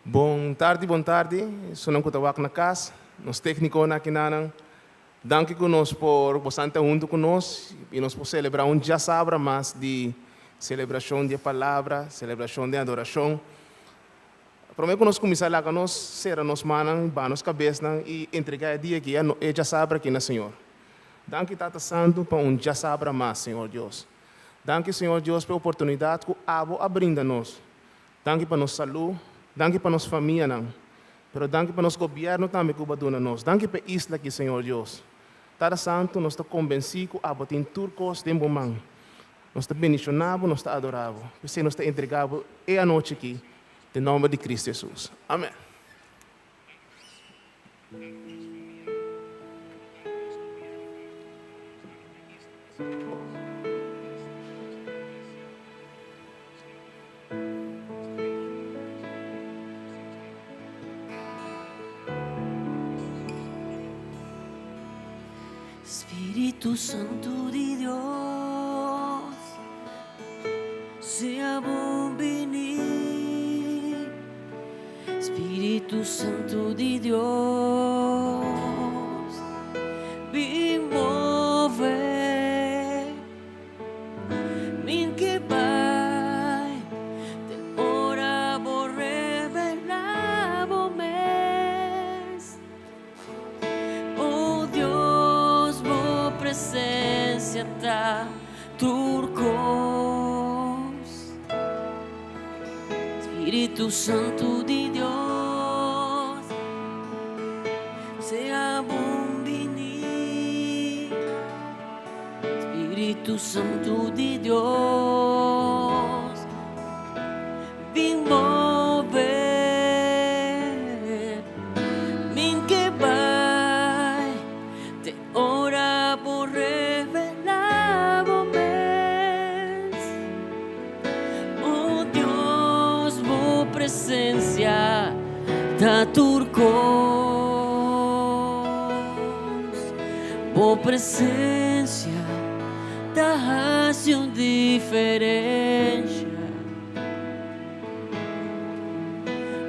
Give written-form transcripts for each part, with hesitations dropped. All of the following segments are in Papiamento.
Bon tardi, bon tardi, esunnan ku ta wak na kas, nos téknikonan akinanan. Danki ku nos por bosan ta huntu ku nos i nos por selebrá un djasabra mas di selebrashon di e Palabra, selebrashon den adorashon. Promé ku nos kuminsá laga nos sera nos mannan, baha nos kabesnan i entregá e dia aki, e djasabra aki na Señor. Danki Tata Santu pa un djasabra mas, Señor Dios. Danki Señor Dios pa e oportunidat ku abo a brinda nos. Danki pa nos salú, danki pa nos famianan, pero danki pa nos gobièrnu tambe ku bo a duna nos. Danki pa e isla aki, Señor Dios. Tata Santu, nos ta kombensí ku abo tin tur kos den bo man. Nos ta bendishoná bo, nos ta adorá bo. P'esei nos ta entregá bo e anochi aki den nòmber di Kristu Hesus. Amèn. Spiritu Santu di Dios, sea bon bini. Spiritu Santu di Dios, bin move. Min ke bai te ora bo revelá bo mes. O Dios, bo presencia ta tur kos. Spiritu Santu di Dios, sea bon bini. Spiritu Santu di Dios, bin move. Min ke bai te ora bo revelá bo mes. O Dios, bo presencia ta tur kos. Bo presencia ta haci un diferencia.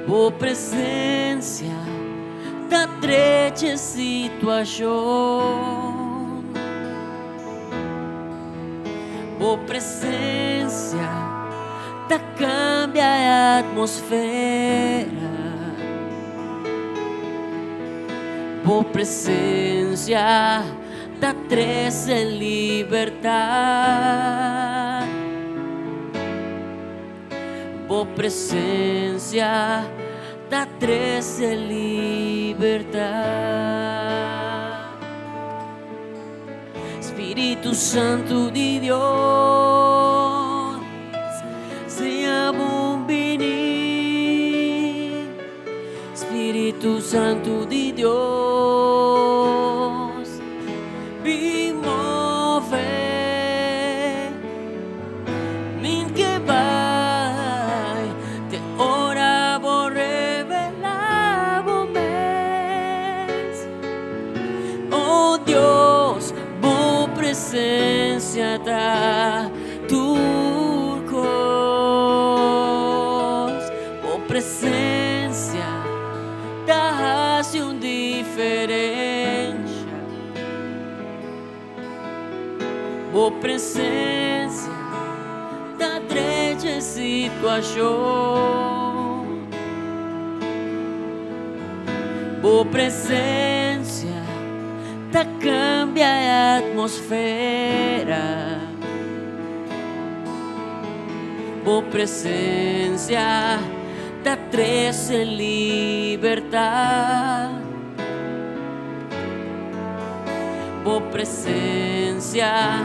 Bo presencia ta drecha e situacion. Bo presencia ta cambia e atmosfera. Bo presencia ta trece libertad. Bo presencia ta trece libertad. Spiritu Santu di Dios, sea bon bini. Spiritu Santu di Dios, bin move. Min ke bai te ora bo revelá bo mes. O Dios, bo presencia ta tur kos. Bo presencia ta hasi un diferencia. Bo presencia ta drecha e situacion. Bo presencia ta cambia e atmosfera. Bo presencia ta trece libertad. Bo presencia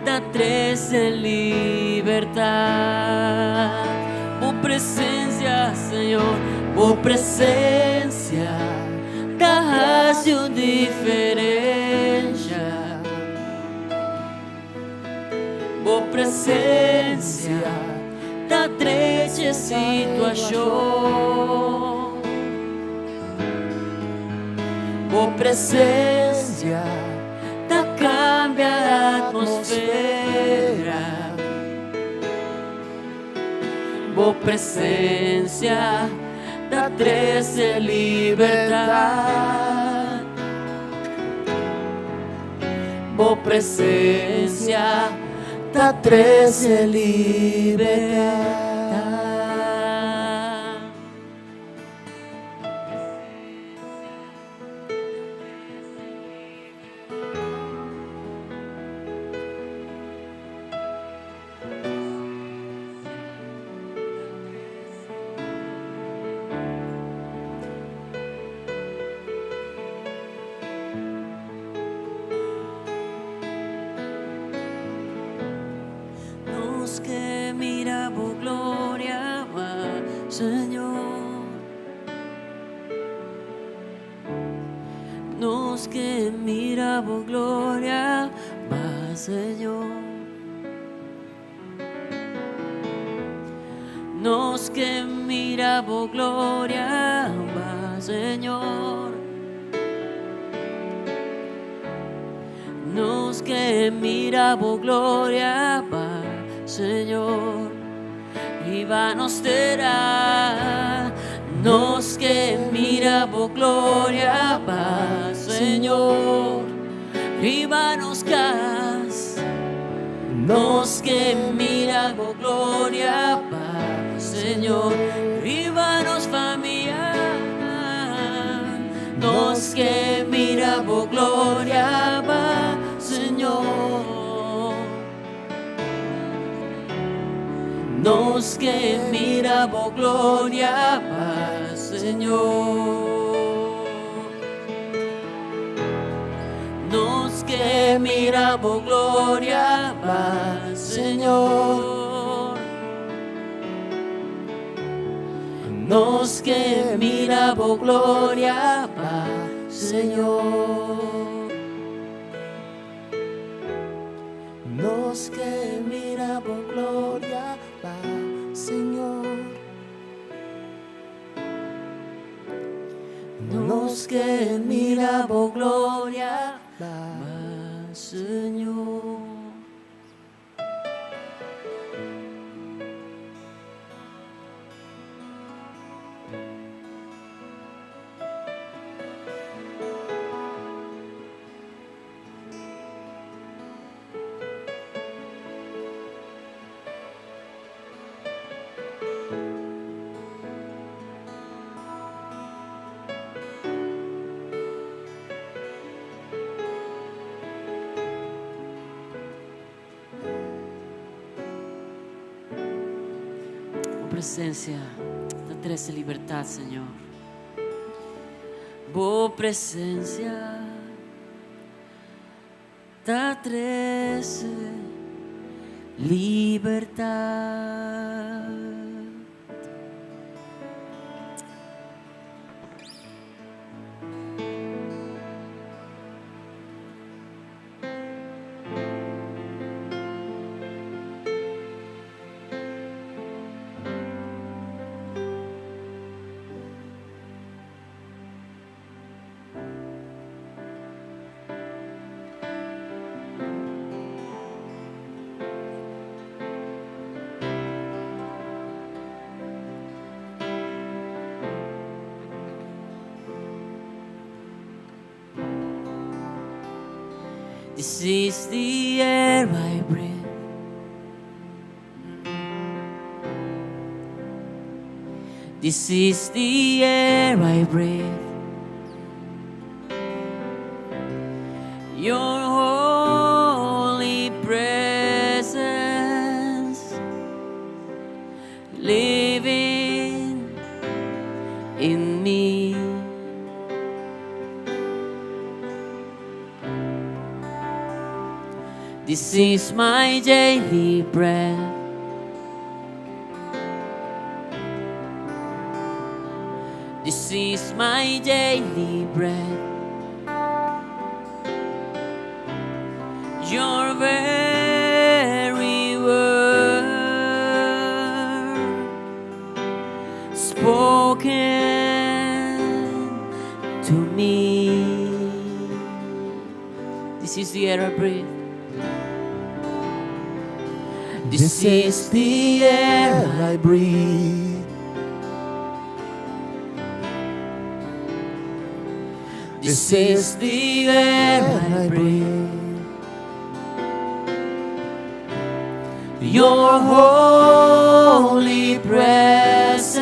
ta trece libertad. Bo presencia, Señor, bo presencia ta haci un diferencia. Bo presencia ta trece situacion. Bo presencia ta cambia atmosfera. Bo presencia. ta trese libertat. Bo presensia ta trese libertat. Nos ke mira bo gloria, Señor. Nos ke mira bo gloria, Señor. Nos ke mira bo gloria, Señor. Nos ke mira bo gloria, Señor. Riba nos tera. Nos ke mira bo gloria, Señor. Riba nos kas. Nos ke mira bo gloria, Señor. Riba nos famia. Nos ke mira bo gloria, Señor. Nos ke mira bo gloria, Señor. Nos ke mira bo gloria, Señor. Nos ke mira bo gloria, Señor. Nos ke mira bo gloria, Señor. Nos ke mira bo gloria, Señor. Bo presensia ta trese libertat, Señor. Bo presensia ta trese libertat. This is the air I breathe. This is the air I breathe. Your holy presence living in me. This is my daily bread. This is my daily bread. Your very word spoken to me. This is the air I breathe. This is the air I breathe. This is the air I breathe. Your holy presence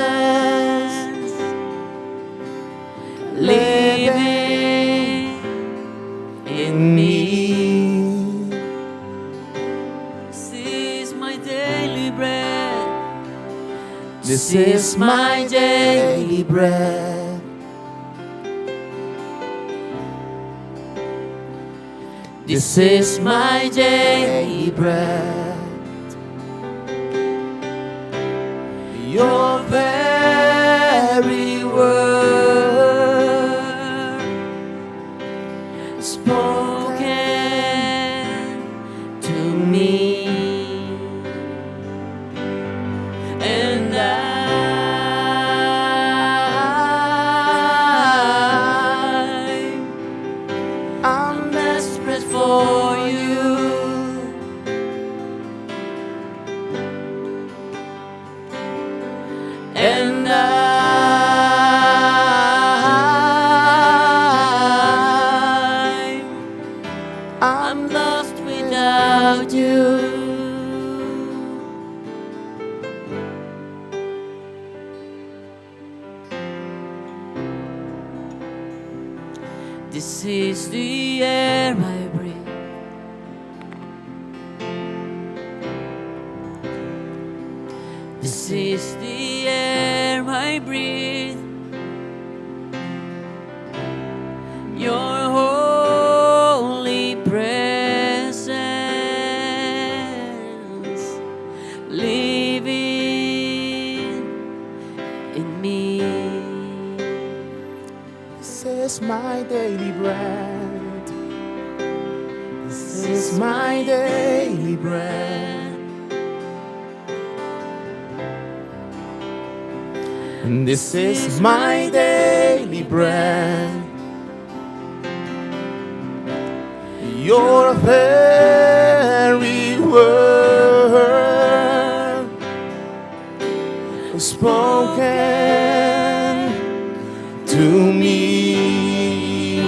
living in me. This is my daily bread. This is my daily bread. This is my daily bread. Your very word spoken to me, and I'm desperate for you. And I'm lost without you. This is the air I breathe. This is the air I breathe. Your holy presence living in me. This is my daily bread. This is my daily bread. And this is my daily bread. Your very word spoken to me,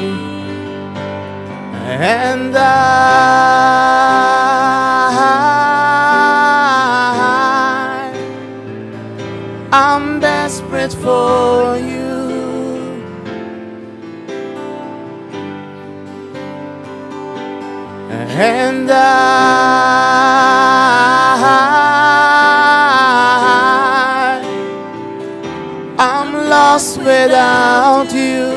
and I'm desperate for you. And I'm lost without you.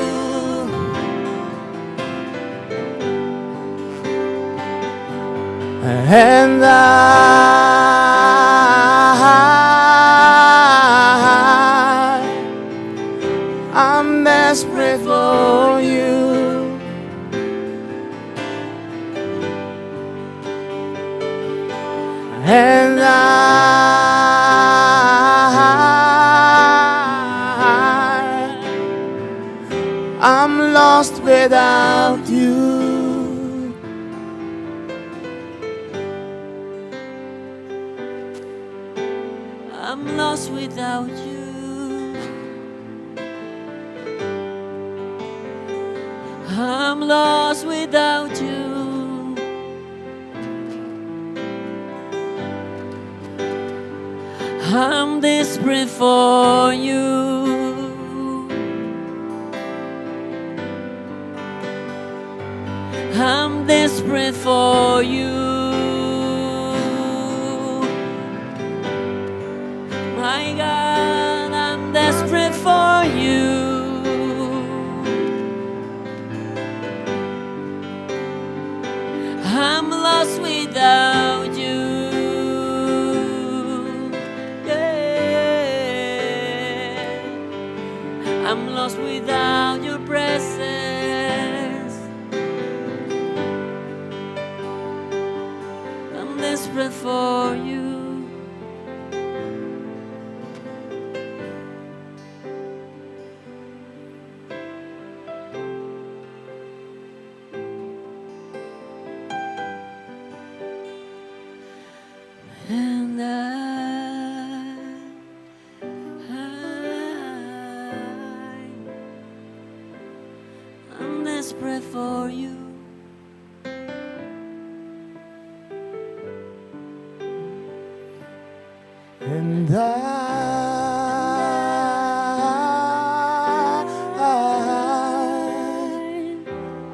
And I'm desperate for you. And I'm lost without you. I'm lost without you. I'm lost without you. I'm desperate for you. I'm desperate for you. My God, I'm desperate for you. I'm lost without you. Yeah. I'm lost without your presence. I'm desperate for you. And I'm Desperate for you. And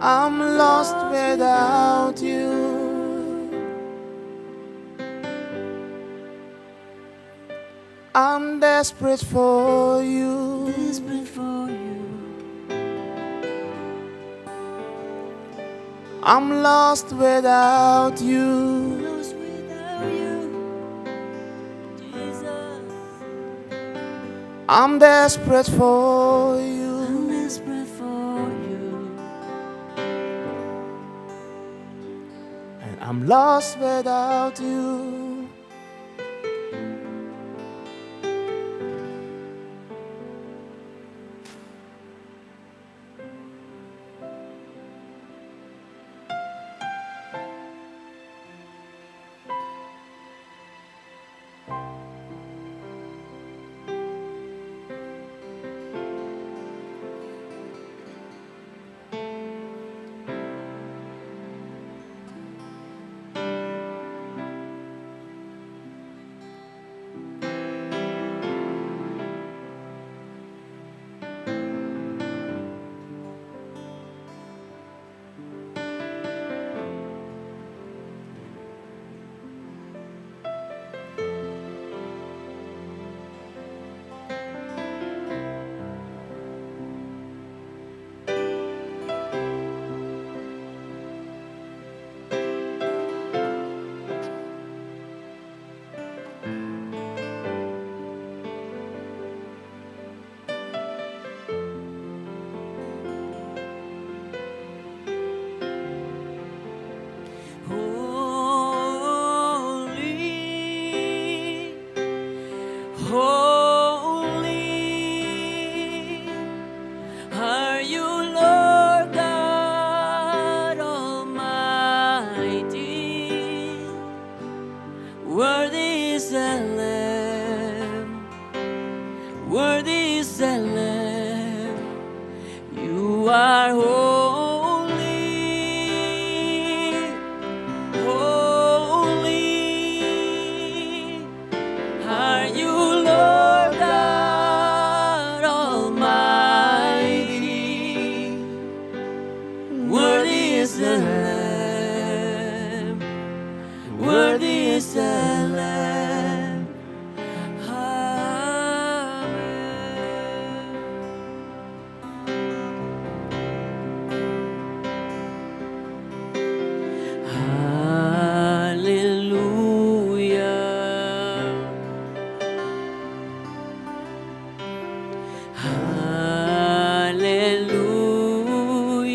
I'm lost without you. I'm desperate for you. Desperate for you. I'm lost without you. Lost without you, Jesus. I'm desperate for you. I'm desperate for you. And I'm lost without you. Holy, holy are you, Lord God Almighty. Worthy is the Lamb, worthy is the Lamb. You are holy, holy are you, Lord God Almighty. Worthy is the Lamb, worthy is the Lamb. Amen. Hallelujah.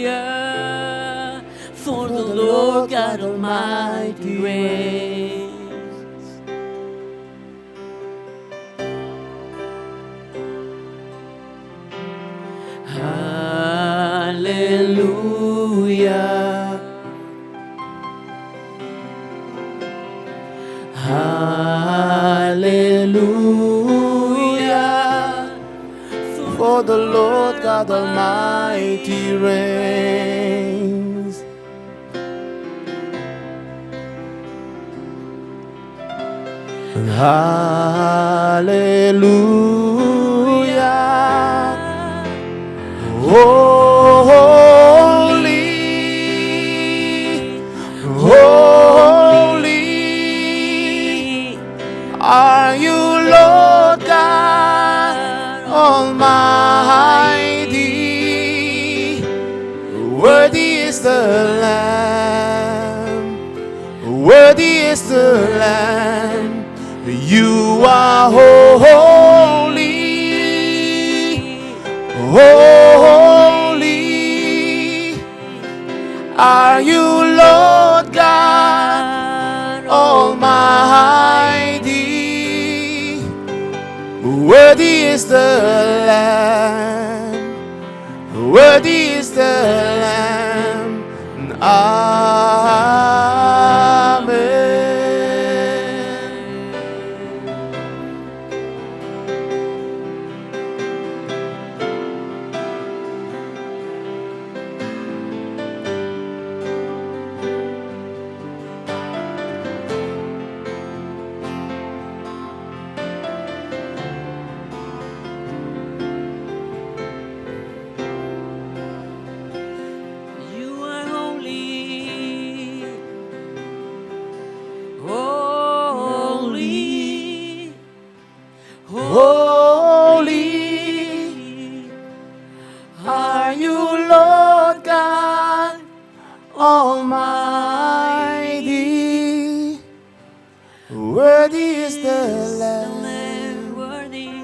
Hallelujah. For the Lord God Almighty reigns. Hallelujah. Hallelujah. For the Lord God Almighty reigns. Hallelujah. Holy, holy are you, Lord God Almighty. Worthy is the Lamb, worthy is the Lamb. You are holy, holy are you, Lord God Almighty. Worthy is the Lamb, worthy is the Lamb. Amen. Holy are you, Lord God Almighty. Worthy is the Lamb. Worthy.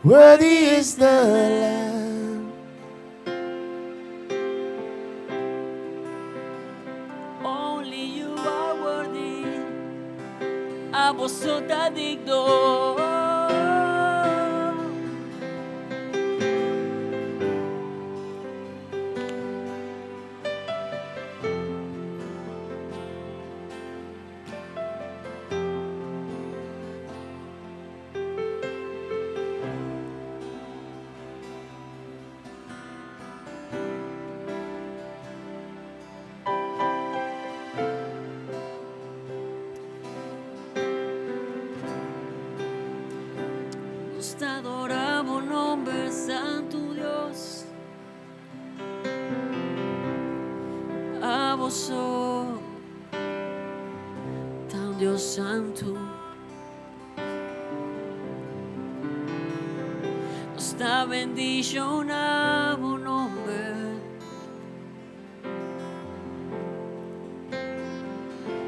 Worthy is the Lamb. Only you are worthy. Abo so ta digno. Nos ta adora bo nomber, Santo Dios. Abo so ta un Dios Santo. Nos ta bendiciona bo nomber.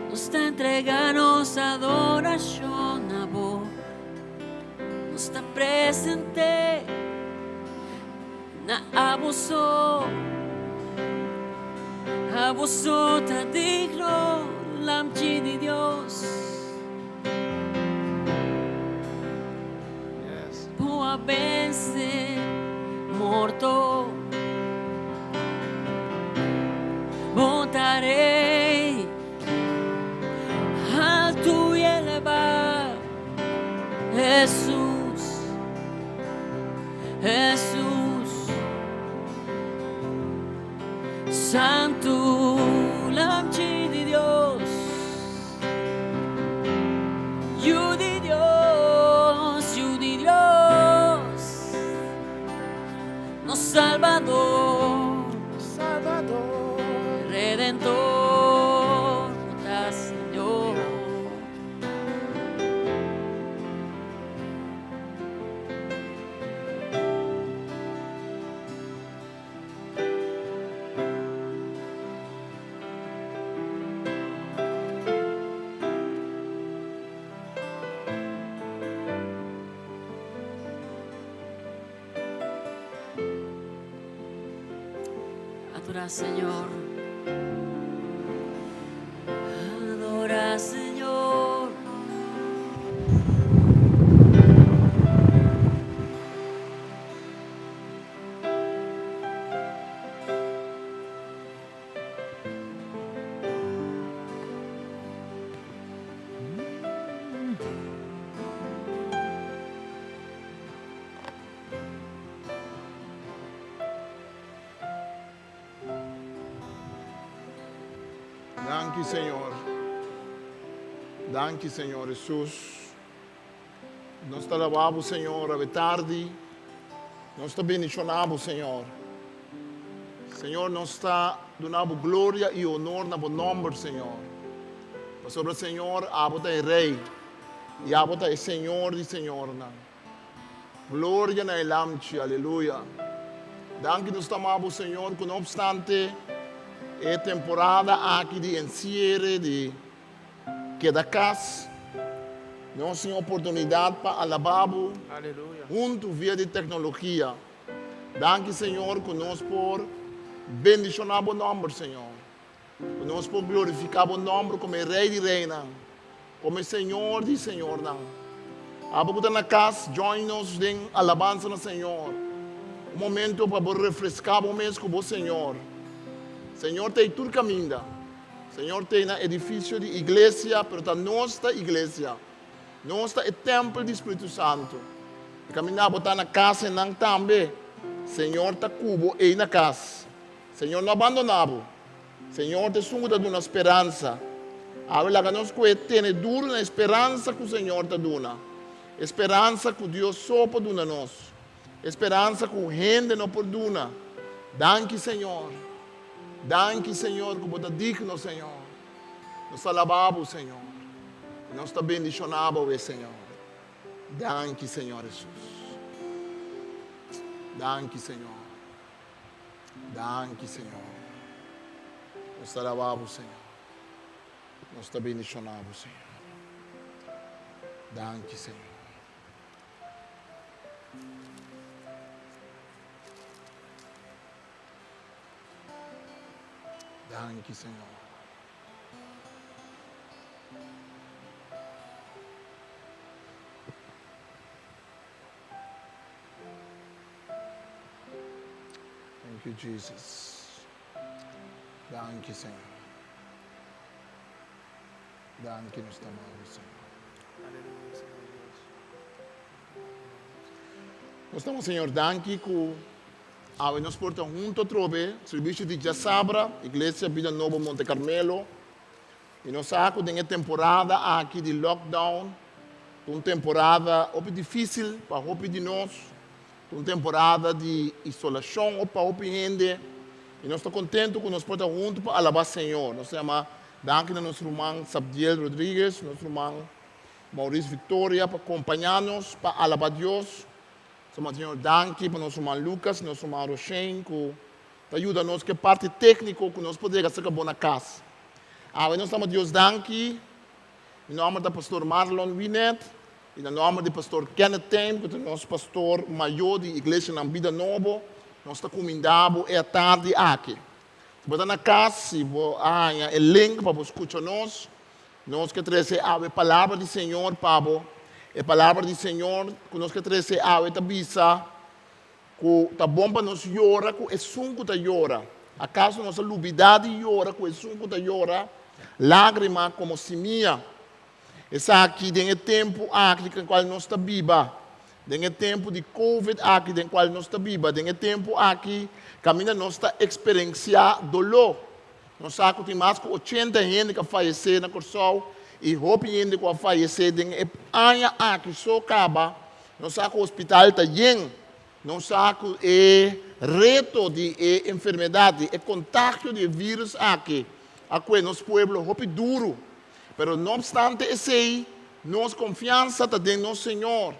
Nos ta entrega nos adoracion na bo. Nos ta presente na abo so. Abo so ta digno, Lamchi di Dios. Yes. Bo a vence morto. Bo ta Rey alto y eleva. Jesús, Jesús, Santo Lamchi di Dios, Yu di Dios, Yu di Dios, nos Salvador, Salvador. Redentor, ta Señor. Adora, Señor. Adora, Señor. Danki, Señor. Danki, Señor Jesus. Nos ta alaba Bo, Señor, awe tardi. Nos ta bendiciona Bo, Señor. Señor, nos ta duna Bo gloria y honor na Bo nomber, Señor. Pasobra, Señor, Abo ta e Rey y Abo ta e Señor di señornan. Gloria na e Lamchi, aleluya. Danki nos ta ama Bo, Señor, cu no obstante e temporada aki di enciere, di keda cas, nos tin oportunidad pa alaba Bo Aleluya. hunto via di tecnologia. Danki, Señor, cu nos por bendiciona Bo nomber, Señor. Cu nos por glorifica Bo nomber como e Rey di Reynan, como e Señor di Señornan. Abo cu ta na cas, join nos den alabanza na Señor. Un momento pa bo refresca bo mes cu bo Señor. Señor ta ey tur caminda. Señor ta ey na edificio di iglesia, pero ta nos ta iglesia. Nos ta e tempel di Spiritu Santo. E caminda bo ta na cas eynan tambe. Señor ta cu bo ey na cas. Señor no a bandona bo. Señor ta esun ku ta duna speransa. Awe laga nos kohe tene duru na e speransa ku Señor ta duna. E speransa ku Dios so por duna nos. E speransa ku hende no por duna. Danki Señor. Danki Señor ku bo ta digno Señor. Nos ta alaba bo Señor. I nos ta bendishona bo awe Señor. Danki Señor Hesus. Danki Señor. Danki Señor. Nos ta alabá Bo Señor. Nos ta bendishoná Bo Señor. Danki Señor. Danki Señor. Thank you Jesus. Danki Señor. Danki nos ta amado Señor. Aleluya, Señor Dios. Nos ta Señor danki ku awe nos por ta hunto atrobe, servicio di djasabra, Iglesia Bida Nobo Monte Carmelo. I nos sa ku den e temporada aki di lockdown, ta un temporada hopi difísil pa hopi di nos, ta un temporada di isolashon pa hopi hende. I nos ta kontentu ku nos por ta huntu pa alabá Señor. Nos ta yama danki na nos ruman Sabdiel Rodriguez, nos ruman Maurice Victoria pa kompañá nos pa alabá Dios. Nos ta manda Señor danki pa nos ruman Lucas i nos ruman Roshane ku ta yuda nos ku e parti tékniko ku nos por yega serka bo na kas. Awe nos ta manda Dios danki. Mi nòmber ta Pastor Marlon Winet i na nòmber di Pastor Kenneth Thein ku ta nos pastor mayó di Iglesianan Bida Nobo nos ta kumindá bo e atardi aki. Si bo ta na kas, si bo a haña e link pa bo skucha nos, Nos ke trese awe palabra di Señor pa bo. E palabra di Señor ku nos ke trese awe ta bisa ku ta bon pa nos yora ku esun ku ta yora. Akaso nos a lubidá di yora ku esun ku ta yora lágrima komo simia? Esaki den e tempu aki den kual nos ta biba, den e tempu di covid aki den kual nos ta biba, den e tempu aki kaminda nos ta eksperensiá doló. Nos sa ku tin mas ku ochenta hende ku a fayesé na Kòrsou i hopi hende ku a fayesé den e aña aki so kaba. Nos sa ku hospital ta yen. Nos sa ku e reto di e enfermedat, di e kontagio di e vírùs aki a kue nos pueblo hopi duru. Pero no opstante esei, nos konfiansa ta den nos Señor.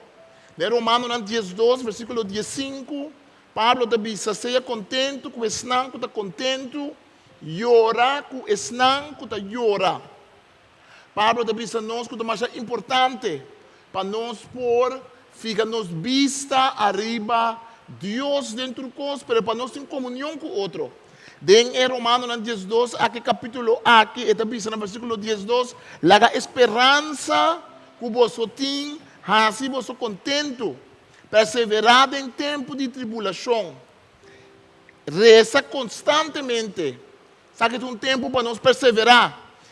Den Romanonan diesdos, versíkulo diesinku, Pablo ta bisa, Sea kontentu ku esnan ku ta kontentu, yora ku esnan ku ta yora. Pablo ta bisa nos ku ta masha importante pa nos por fiha nos bista ariba Dios den tur kos, pero pa nos tin komunion ku otro. Den e Romanonan diesdos aki kapítulo aki e ta bisa na versíkulo diesdos, Laga e speransa ku boso tin hasi boso kontentu. Perseverá den tempu di tribulashon. Resa konstantemente. Esaki ta un tempu pa nos perseverá.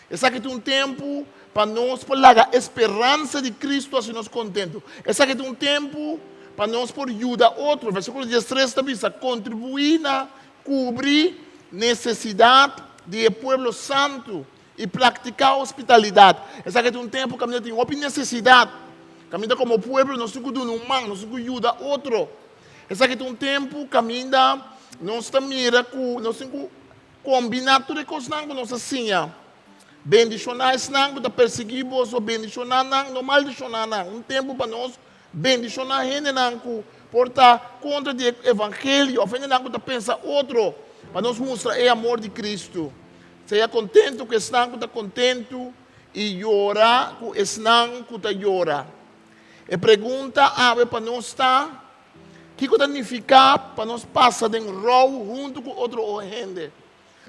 Esaki ta un tempu pa nos por laga e speransa di Kristu hasi nos kontentu. Esaki ta un tempu pa nos por yuda otro. Versíkulo diestres ta bisa, Kontribuí na kubri nesesidat di e pueblo santu i praktiká hospitalidat. Esaki ta un tempu kaminda tin hopi nesesidat. Kaminda komo pueblo nos tin ku duna un man, nos tin ku yuda otro. Esaki ta un tempu kaminda nos ta mira ku nos tin ku kombiná tur e kosnan ku nos a siña. Bendishoná esnan ku ta persiguí boso, bendishoná nan, no maldishoná nan. Un tempu pa nos bendishoná hendenan ku por ta kontra di e evangelio òf hendenan ku ta pensa otro, pa nos mustra e amor di Kristu. Sea kontentu ku esnan ku ta kontentu i yora ku esnan ku ta yora. E pregunta awe pa nos ta, Kiko ta nifiká pa nos pasa den rou huntu ku otro hende?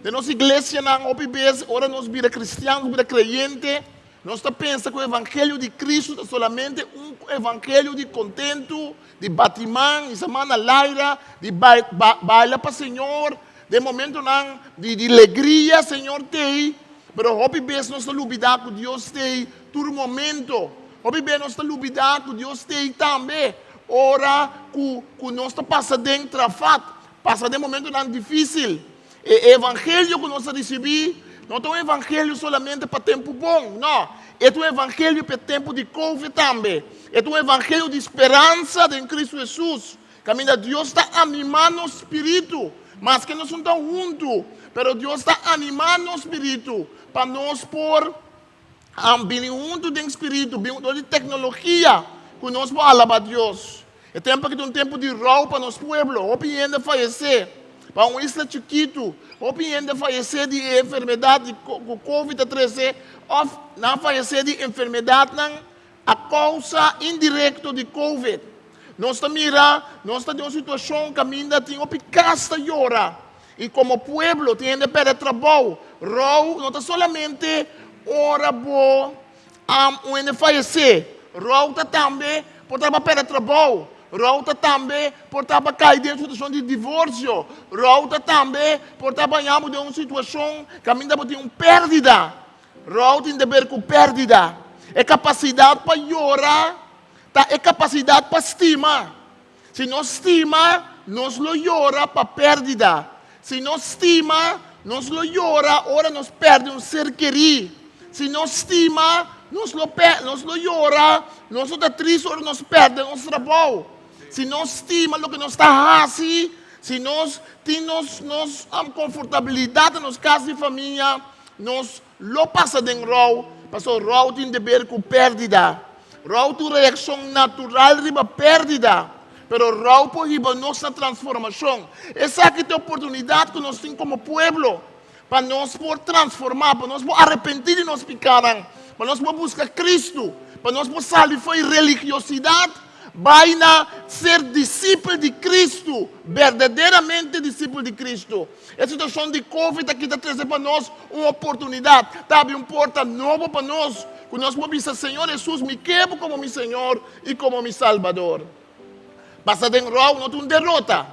Den nos iglesianan hopi bes ora nos bira kristian, nos bira kreyente, nos ta pensa ku evangelio di Kristu ta solamente un evangelio di kontentu, di bati man, hisa man na laira, di baila pa Señor. Den momentonan di di legria Señor t'ei, pero hopi bes nos ta lubidá ku Dios t'ei tur momento. Hopi bes nos ta lubidá ku Dios t'ei tambe ora ku ku nos ta pasa den trafat, pasa den momentonan difísil. E evangelio ku nos a risibí no ta un evangelio solamente pa tempu bon, no, e ta un evangelio pa e tempu di covid tambe. E ta un evangelio di speransa den Kristu Hesus. Kaminda Dios ta animá nos spiritu, maske nos no ta huntu, pero Dios ta animá nos spiritu pa nos por bini huntu den spiritu, bin dor di teknologia. ku nos por alabá Dios. E tempu aki ta un tempu di rou pa nos pueblo. Hopi hende a fayesé. Pa un isla chikitu, hopi hende a fayesé di e enfermedat di ku covid a trese òf nan a fayesé di enfermedatnan a kousa indirekto di covid. Nos ta mira, nos ta den un situashon kaminda tin hopi kas ta yora i komo pueblo tin hende a pèrdè trabou. Rou no ta solamente ora bo un hende fayesé. Rou ta tambe por ta pa pèrdè trabou. Rou ta tambe por ta pa kai den situashon di divorsio. Rou ta tambe por ta baña bo den un situashon kaminda bo tin un pèrdida. Rou tin deber ku pèrdida. E kapasidat pa yora ta e kapasidat pa stima. Si nos stima, nos lo yora pa pèrdida. Si nos stima, nos lo yora ora nos pèrdè un ser kerí. Si nos stima, nos lo nos lo yora, nos lo ta tristu ora nos pèrdè nos trabou. Si nos stima loke nos ta hasi, si nos tin nos nos konfortabilidat na nos kas di famia, nos lo pasa den rou, pasobra rou tin deber ku pèrdida. Rou ta un reakshon natural riba pèrdida, pero rou por hiba nos na transformashon. Esaki ta e oportunidat ku nos tin komo pueblo pa nos por transformá, pa nos por arepentí di nos pikánan, pa nos por buska Kristu, pa nos por sali for e religiosidat bai na ser disipel di Kristu, berdaderamente disipel di Kristu. E situashon di Covid aki ta trese pa nos un oportunidat, ta habri un porta nobo pa nos, ku nos por bisa, Señor Hesus, mi ke bo komo mi Señor i komo mi Salbador. Pasa den rou no ta un derota.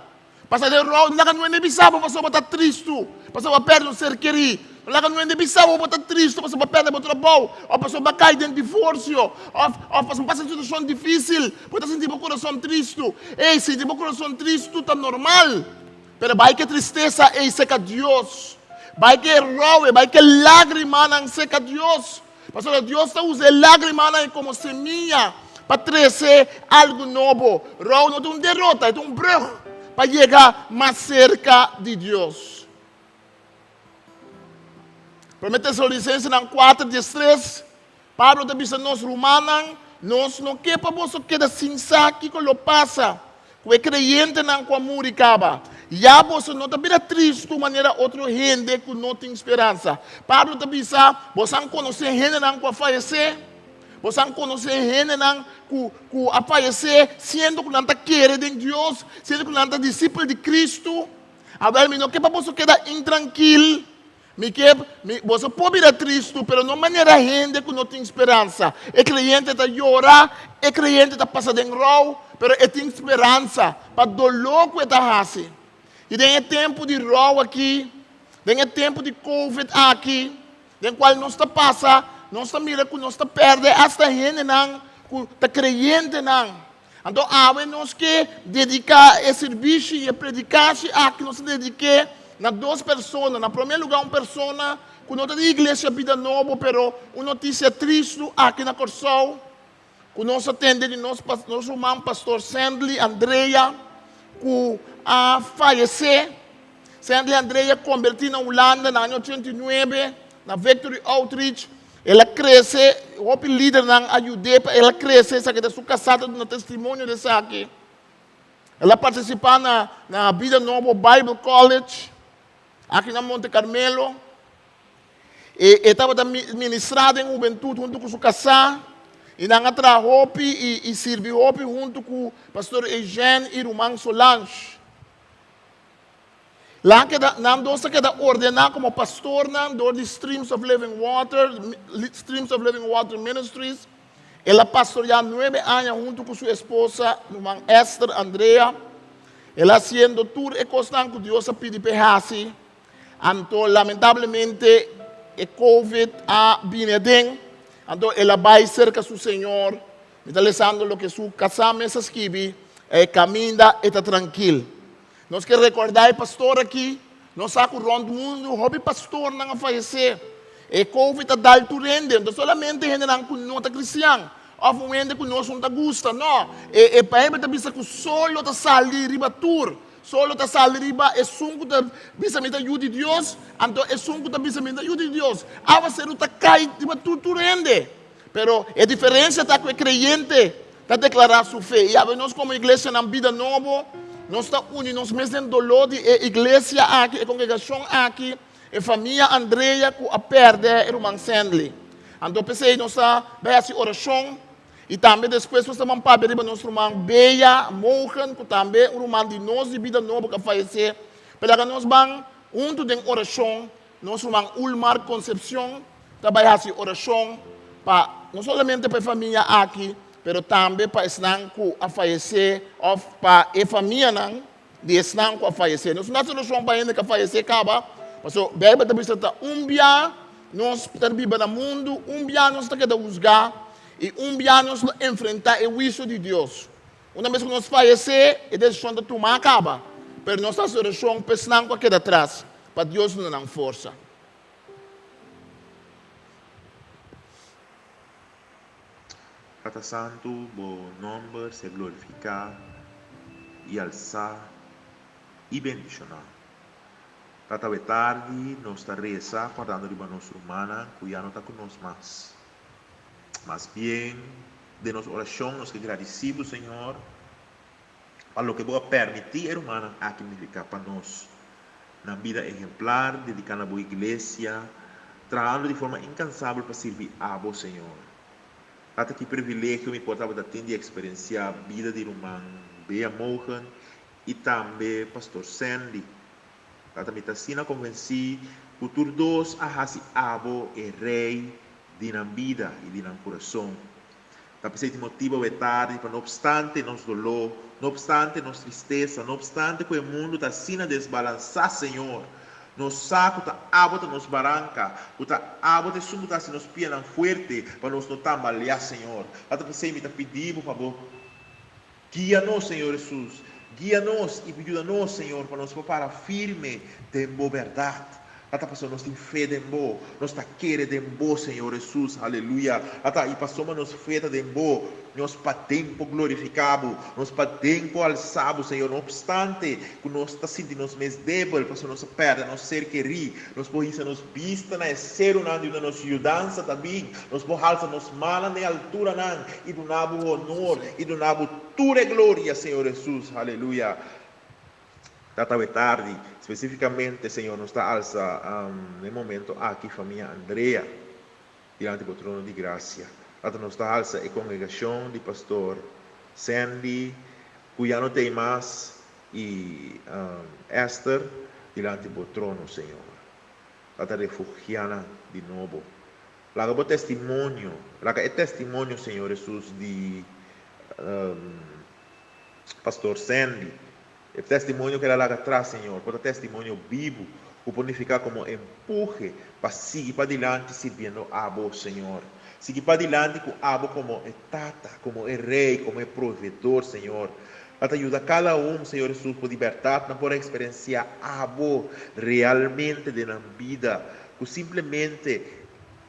Pasa den rou no laga nuende bisa bo pasobra bo ta tristu, pasobra bo a pèrdè un ser kerí. No laga nuende bisa bo bo ta tristu pasobra bo a pèrdè bo trabou, òf pasobra bo a kai den divorsio, òf òf pasobra bo pasa un situashon difísil, bo ta sinti bo kurason tristu. Ey, sinti bo kurason tristu ta normal. Pero bai ke tristesa ei seka Dios. Bai ke roe, bai ke lágrimanan seka Dios. Pasobra Dios ta usa e lágrimanan ei komo semia pa trese algu nobo. Rou no ta un derota, e ta un brug pa yega mas serka di Dios. Promé Tesalonisensenan 4, 13, Pablo ta bisa nos, Rumannan, nos no ke pa boso keda sin sa kiko lo pasa ku e kreyentenan ku a muri kaba. Ya boso no ta bira tristu manera otro hende ku no tin speransa. Pablo ta bisa, Boso a konosé hendenan ku a fayesé? Boso a konosé hendenan ku ku a fayesé siendo ku nan ta kere den Dios, siendo ku nan ta disipel di Kristu? Awèl, mi no ke pa boso keda intrankil. Mi ke, mi, boso por bira tristu, pero no manera hende ku no tin speransa. E kreyente ta yora, e kreyente ta pasa den rou, pero e tin speransa pa doló ku e ta hasi. I den e tempu di rou aki, den e tempu di covid aki, den kual nos ta pasa, nos ta mira ku nos ta pèrdè asta hendenan ku ta kreyentenan. Anto awe nos ke dediká e sirbishi i e predikashi aki nos ta dedik'é na dos persona. Na promé lugá un persona ku no ta di Iglesia Bida Nobo pero un notisia tristu aki na Kòrsou ku nos a tende di nos nos ruman Pastor Sandley Andrea ku a fayesé. Sandley Andrea kombertí na Hulanda na aña 89 na Victory Outreach. El a krese, hopi lidernan a yud'é pa el a krese, esaki ta su kasá ta duna testimonio di esaki. El a partisipá na na Bida Nobo Bible College aki na Monte Carmelo. E e tabata ministrá den hubentut huntu ku su kasá i nan a traha hopi i i sirbi hopi huntu ku Pastor Eugène i ruman Solange. Nan keda, nan dos a keda ordená komo pastornan dor di Streams of Living Water, Streams of Living Water Ministries. El a pastoriá nuebe aña huntu ku su esposa, ruman Esther Andrea. El a hasiendo tur e kosnan ku Dios a pidi p'e hasi. Anto lamentablemente e Covid a bini aden. Anto el a bai serka su Señor. Mi ta lesando loke su kasá mes a skibi, E kaminda e ta trankil. Nos ke rekordá e pastor aki, nos sa ku rònt mundu hopi pastornan a fayesé. E covid a dal tur hende, no ta solamente hendenan ku no ta kristian òf un hende ku nos no ta gusta, no. E e Beibel ta bisa ku sol lo ta sali riba tur, sol lo ta sali riba esun ku ta bisa mi ta yu di Dios, anto esun ku ta bisa mi ta yu di Dios. Awaseru ta kai riba tur tur hende. Pero e diferensia ta ku e kreyente. ta deklará su fe. I awe nos komo iglesianan Bida Nobo, nos ta uni nos mes den doló di e iglesia aki, e kongregashon aki, e famia Andrea ku a pèrdè e ruman Sandley. Anto p'esei nos ta bai hasi orashon i tambe despues nos ta ban papia riba nos ruman Bea Mogen ku tambe un ruman di nos di Bida Nobo ku a fayesé. Pero laga nos ban huntu den orashon. Nos ruman Ulmar Concepcion ta bai hasi orashon pa no solamente pa e famia aki, pero tambe pa esnan ku a fayesé òf pa e famianan di esnan ku a fayesé. Nos no hasi orashon pa hende ku a fayesé kaba, pasobra Beibel ta bisa ta un bia nos ta biba na mundu, un bia nos ta keda husgá i un bia nos lo enfrentá e huisio di Dios. Una bes ku nos fayesé, e desishon ta tumá kaba, pero nos ta hasi orashon pa esnan ku a keda atras, pa Dios duna nan forsa. Tata Santu, bo nòmber ser glorifiká i alsá i bendishoná. Tata awe tardi nos ta resa kòrdando riba nos rumannan ku ya no ta ku nos mas. Mas bien, den nos orashon nos ke gradisí bo, Señor, pa loke bo a permití e rumannan aki nifiká pa nos. Nan bida ehemplar, dediká na bo iglesia, trahando di forma inkansabel pa sirbi abo, Señor. Ata ki privilegio mi por tabata tin di eksperensiá bida di ruman Bea Mogen i tambe Pastor Sandy. Tata mi ta asina konvensí ku tur dos a hasi abo e rei di nan bida i di nan kurason. Ta p'esei tin motibu awe tardi pa no opstante nos doló, no opstante nos tristesa, no opstante ku e mundu ta asina desbalansá, Señor, nos sa ku ta abo ta nos baranka, ku ta abo ta esun ku ta hasi nos pianan fuerte pa nos no tambaleá, Señor. Ta p'esei mi ta pidi bo pa bo guia nos, Señor Hesus. Guia nos i yuda nos, Señor, pa nos por para firme den bo bèrdat. Ata pasobra nos tin fe den bo, nos ta kere den bo, Señor Hesus. Aleluya. Ata, i pasobra nos fe ta den bo, nos paden por glorifiká bo, nos paden por alsá bo, Señor, no opstante ku nos ta sinti nos mes debel pasobra nos a pèrdè nos ser kerí. Nos por hisa nos bista na e serunan di unda nos yudansa ta bin. Nos por halsa nos mannan den alturanan i duna bo honor i duna bo tur e gloria, Señor Hesus. Aleluya. Tata awe tardi, spesifikamente, Señor, nos ta alsa na e momento aki famia Andrea dilanti bo trono di grasia. Tata, nos ta alsa e kongregashon di Pastor Sandy, ku ya no ta ei mas, i Esther dilanti bo trono, Señor. Tata, refugia nan di nobo. Laga bo testimonio, laga e testimonio, Señor Hesus, di Pastor Sandy, e testimonio ku el a laga atras, Señor, por ta testimonio bibu ku por nifiká komo empuje pa sigui padilanti sirbiendo Abo, Señor. Sigui padilanti ku Abo komo e Tata, komo e Rei, komo e Provedor, Señor. Pa ta yuda kada un, Señor Hesus, ku di bèrdat nan por eksperensiá Abo realmente den nan bida, ku simplemente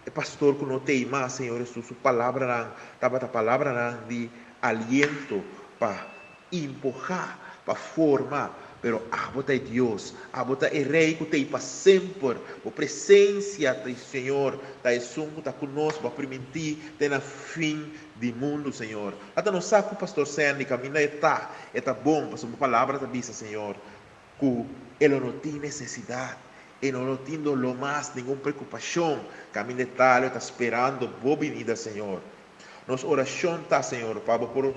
e pastor ku no t'ei mas, Señor Hesus, su palabranan tabata palabranan di aliento pa impohá, pa forma, pero abo ta e Dios, abo ta e Rei ku t'ei pa semper, bo presensia ta, Señor, ta esun ku ta ku nos, bo a primintí te na fin di mundu, Señor. Ata nos sa ku Pastor Sandy kaminda e ta, e ta bon, pasobra bo palabra ta bisa, Señor, ku e lo no tin nesesidat, e lo no tin doló mas, ningun preokupashon, kaminda e ta, lo e ta sperando bo binida, Señor. Nos orashon ta, Señor, pa Bo por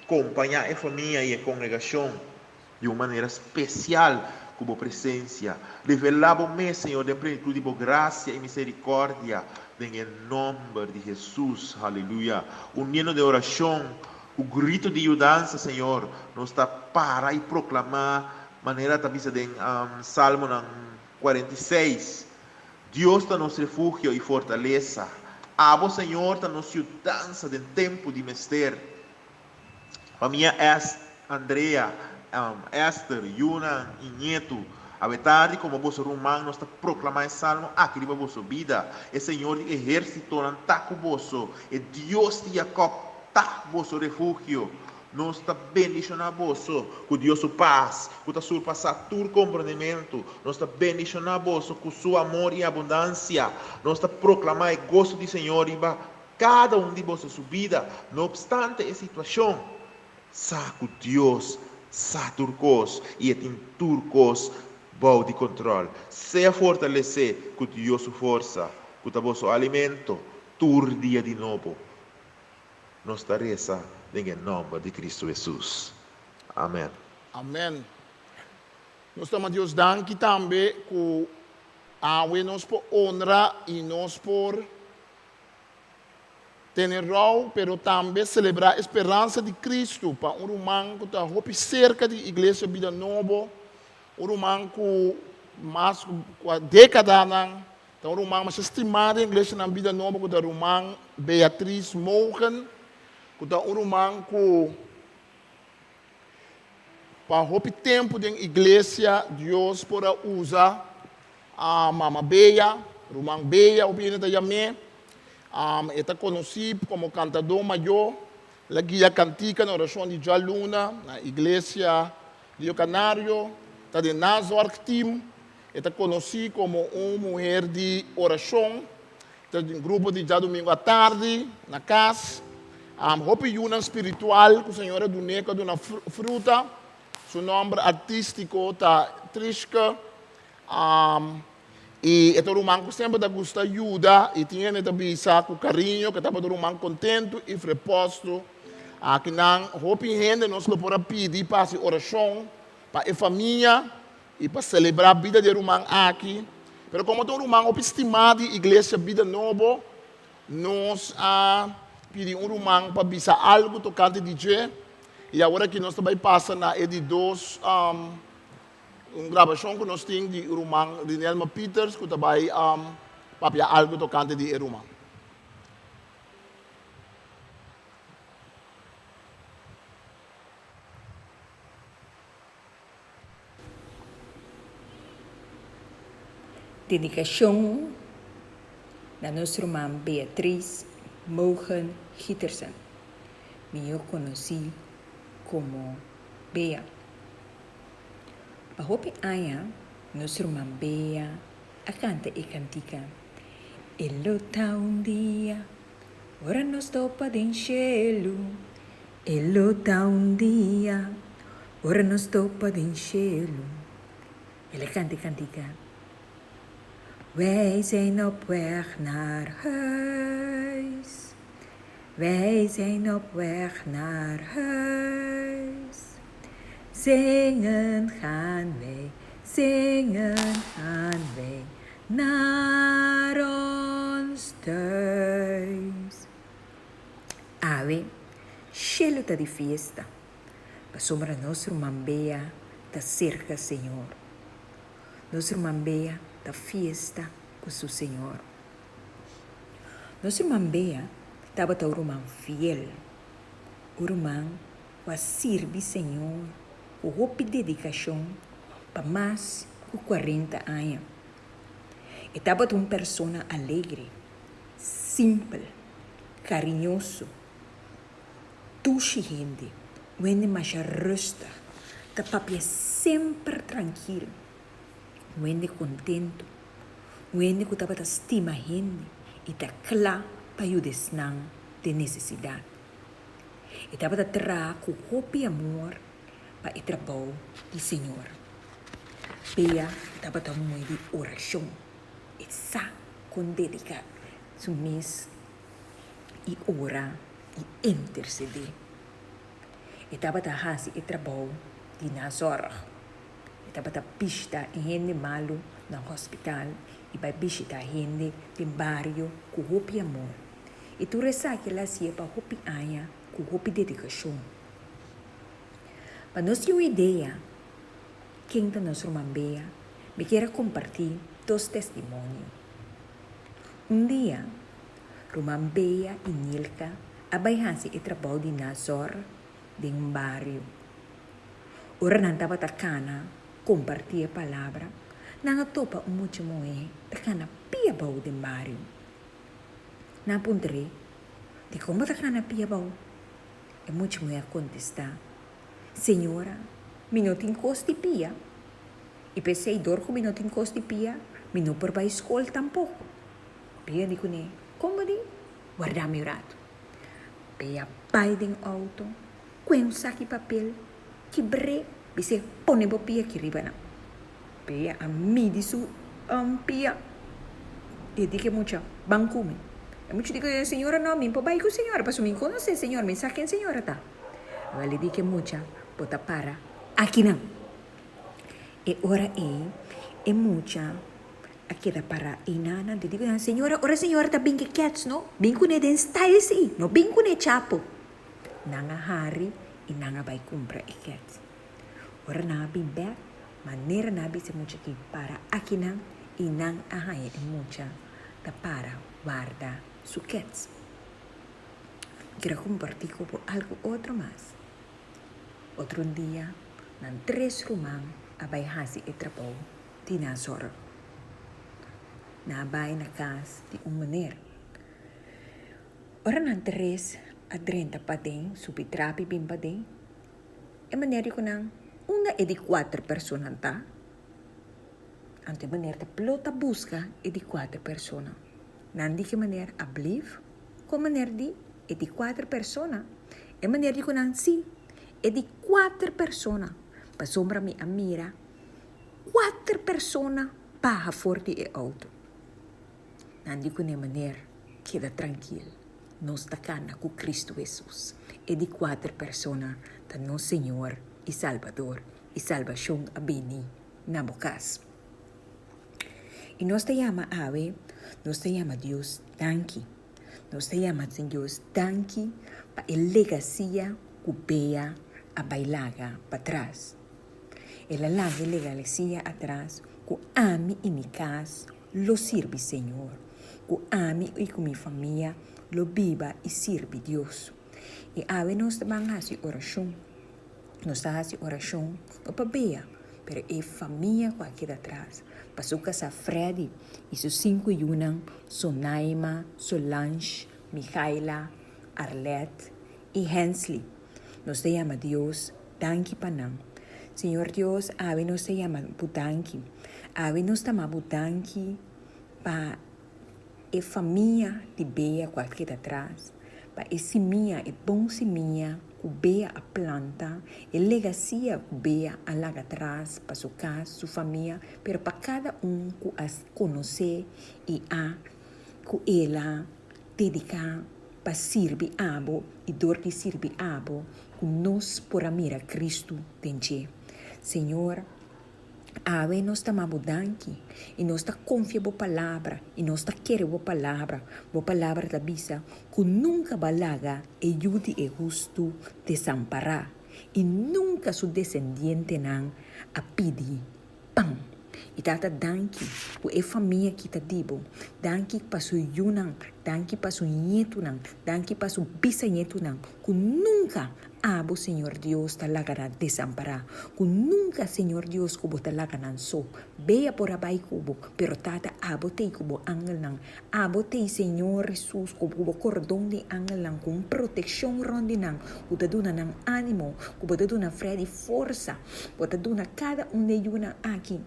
kompañá e famia i e kongregashon di un manera spesial ku Bo presensia. Revelá Bo mes, Señor, den plenitud di Bo grasia i miserikòrdia, den e nòmber di Hesus. Haleluya. Uniendo den orashon ku gritu di yudansa, Señor, nos ta para i proklamá manera ta bisa den Salmonan 46. Dios ta nos refugio i fortalesa. Abo, Señor, ta nos yudansa den tempu di mester. Famia Est, Andrea, Esther, yunan i ñetu, awe tardi komo boso ruman nos ta proklamá e salmo aki riba boso bida, E Señor di ehérsitonan ta ku boso, e Dios di Jakòb ta boso refugio. Nos ta bendishoná boso ku Dios su pas, ku ta surpasá tur komprendementu. Nos ta bendishoná boso ku su amor i abundansia. Nos ta proklamá e goso di Señor riba. kada un di boso su bida, no opstante e situashon. Sa ku Dios sa tur kos i e tin tur kos bou di kontròl. Sea fortalesé ku Dios su forsa, ku ta boso alimento tur dia di nobo. Nos ta resa den e nòmber di Kristu Hesus. Amèn. Amèn. Nos ta ma Dios danki tambe ku awe nos por honra i nos por Tene rou, pero tambe selebrá e speransa di Kristu pa un ruman ku ta hopi serka di Iglesia Bida Nobo, un ruman ku mas ku dékadanan ta un ruman masha stimá den Iglesianan Bida Nobo ku ta ruman Beatriz Mogen, ku ta un ruman ku pa hopi tempu den Iglesia Dios por a usa a Mama Bea, Ruman Bea hopi hende ta yam'é. E ta konosí komo kantadó mayó. El a guia kantika na orashon di djaluna na Iglesia Rio Canario. Ta den Nazorg Team. E ta konosí komo un muher di orashon. Ta den grupo di djadumingu atardi na kas. Hopi yunan spiritual ku Señor a dun'é ku a duna fruta. Su nòmber artístiko ta Trishke. I e ta un ruman ku semper ta gusta yuda i tin hende ta bisa ku kariño ku e tabata un ruman kontentu i frepòstu. Akinan hopi hende nos lo por a pidi pa hasi orashon pa e famia i pa selebrá bida di e ruman aki. Pero komo ta un ruman hopi stimá di Iglesia Bida Nobo, nos a pidi un ruman pa bisa algu tokante di dje. I awor aki nos ta bai pasa na e di dos. Un grabashon ku nos tin di ruman Rinelma Pieters ku ta bai papia algu tokante di e ruman. Dedikashon na nos ruman Beatriz Mogen Giterson, mihó konosí komo Bea. Pa hopi aña nos ruman Bea a kanta e kantika, E lo ta un dia ora nos topa den shelu, e lo ta un dia ora nos topa den shelu. El a kanta e kantika, Wij zijn op weg naar huis, wij zijn op weg naar huis. Zingen gaan wij, zingen gaan wij naar ons thuis. Awe, shelu ta di fiesta, pasobra nos ruman Bea ta serka Señor. Nos ruman Bea ta fiesta ku su Señor. Nos ruman Bea tabata un ruman fiel, un ruman ku a sirbi Señor ku hopi dedikashon pa mas ku kuarenta aña. E tabata un persona alegre, simpel, kariñoso, dushi hende, un hende masha rustig, ta papia semper trankil, un hende kontentu, un hende ku tabata stima hende i ta kla pa yuda esnan den nesesidat. E tabata traha ku hopi amor pa e trabou di Señor. Bea tabata un muhé di orashon. E sa kon dediká su mes i ora i intersedé. E tabata hasi e trabou di nazòrg. E tabata bishita e hende malu na hospital i bai bishita hende den bario ku hopi amor. I tur esaki el a hasié pa hopi aña ku hopi dedikashon. Pa nos tin un idea ken ta nos ruman Bea, mi kier a kompartí dos testimonio. Un dia, ruman Bea i Nilka a bai hasi e trabou di nazòr den un bario. Ora nan tabata kana kompartí e palabra, nan a topa un mucha muhé ta kana pia bou den bario. Nan a puntr'é, Dikon bo ta gana pia bou? E mucha muhé a kontestá, Señora, mi no tin kos di pia, i p'esei dor ku mi no tin kos di pia, mi no por bai skol tampoko. Pia di kuné, Kon bo di? Warda mi un ratu. Bea bai den outo, kue un saki papel, kibr'é, bis'é, Pone bo pia aki riba nan. Bea a midi su pia i e di ku e mucha, Ban ku mi. E mucha di ku e señora, No, mi por bai ku señora, pasobra mi konosé señora, mi sa ken señora ta. Awel e di ku e mucha, Bo ta para akinan. E ora ei e mucha a keda pará einan nan ta di ku nan, Señora, ora señora ta bin ku e kèts no, bin kuné den style sí, no bin kuné chapo. Nan a hari i nan a bai kumpra e kèts. Ora nan a bin bèk, manera nan a bisa e mucha ki para akinan i nan a haña e mucha ta para warda su kèts. Mi kere kompartí ku bo algu otro mas. Otro un dia, nan tres ruman a bai hasi e trabou di nan sòrg. Nan a bai na kas di un meneer. Ora nan tres a drenta paden, subi trapi bin paden, e meneer di ku nan, Unda e di kuater personan ta? Anto e meneer ta plota buska e di kuater persona. Nan di ku e meneer a blif ku e meneer di e di kuater persona. E meneer di ku nan, Sí, e di kuater persona, pasobra mi a mira kuater persona baha for di e outo. Nan di ku ne, Meneer, keda trankil, nos ta kana ku Kristu Hesus. E di kuater persona ta nos Señor i Salbador, i salbashon a bini na bo kas. I nos ta yama awe, nos ta yama Dios danki. Nos ta yama Dios danki pa e legasia ku Bea a bai laga patras. El a laga e legalasia atras ku ami i mi kas lo sirbi Señor, ku ami i ku mi famia lo biba i sirbi Dios. I awe nos ta ban hasi orashon. Nos ta hasi orashon no pa Bea, pero e famia ku a keda atras, pa su kasá Freddy i su sinku yunan, Sonaima, Solange, Michaela, Arlette i Hensley. Nos ta yama Dios danki pa nan. Señor Dios, awe nos ta yama Bo danki. Awe nos ta ma Bo danki pa e famia di Bea ku a keda atras, pa e simia, e bon simia ku Bea a planta, e legasia ku Bea a laga atras pa su kas, su famia, pero pa kada un ku a konosé i a ku el a dediká pa sirbi abo i dor di sirbi abo ku nos por a mira Kristu den dje. Señor, awe nos ta ma bo danki i nos ta konfia bo palabra i nos ta kere bo palabra. Bo palabra ta bisa ku nunka bo a laga e yu di e hustu desampará i nunka su desendientenan a pidi pan. I Tata danki ku e famia ki ta di bo. Danki pa su yunan, danki pa su ñetunan, danki pa su bisañetunan ku nunka abo Señor Dios ta laga nan desampará, ku nunka Señor Dios ku bo ta laga nan so. Bea por a bai ku bo, pero Tata abo t'ei ku bo angelnan. Abo t'ei Señor Hesus ku bo kordon di angelnan ku un protekshon rònt di nan ku ta duna nan ánimo, ku bo ta duna Freddy forsa. Bo ta duna kada un di e yunan aki